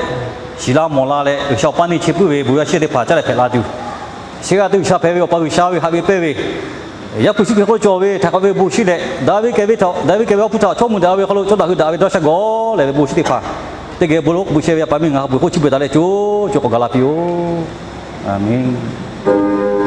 shiˍ la mawˬ la leh, G'uiˬsha awˬ pa neˇ chi puiˉ ve bon yaˇ shehˇ teˇ hpaˍ caˇ leh hpehꞈ la tuˬ, shehˍ g'aˇ teˇ G'uiˬsha hpehꞈ ve Awˬ pa G'uiˬsha ve haꞈ ve pehnˇ ve, Yaˇ hpu shuˉ hk'e k'oˆ cawˬ ve htaiˍ hk'awꞈ ve bon shiˍ leh, daꞈ ve kehˬ ve htaꞈ, daꞈ ve kehˬ ve Awˬ hpu htaꞈ chaw mui daꞈ ve hk'aw lo cawˇ daꞈ hui daꞈ ve dawˇ sha gawˬ leh ve bon shiˍ teˇ hpaˍ, teˇ geh bon lo k'oˆ puiˉ shehˇ ve yaˇ paˍ miˇ ngaˬ ha pui k'oˆ chiˇ beuꞈ taˍ leh co co k'awꞈ gaˬ la piˇ-oˆ. A menˬ.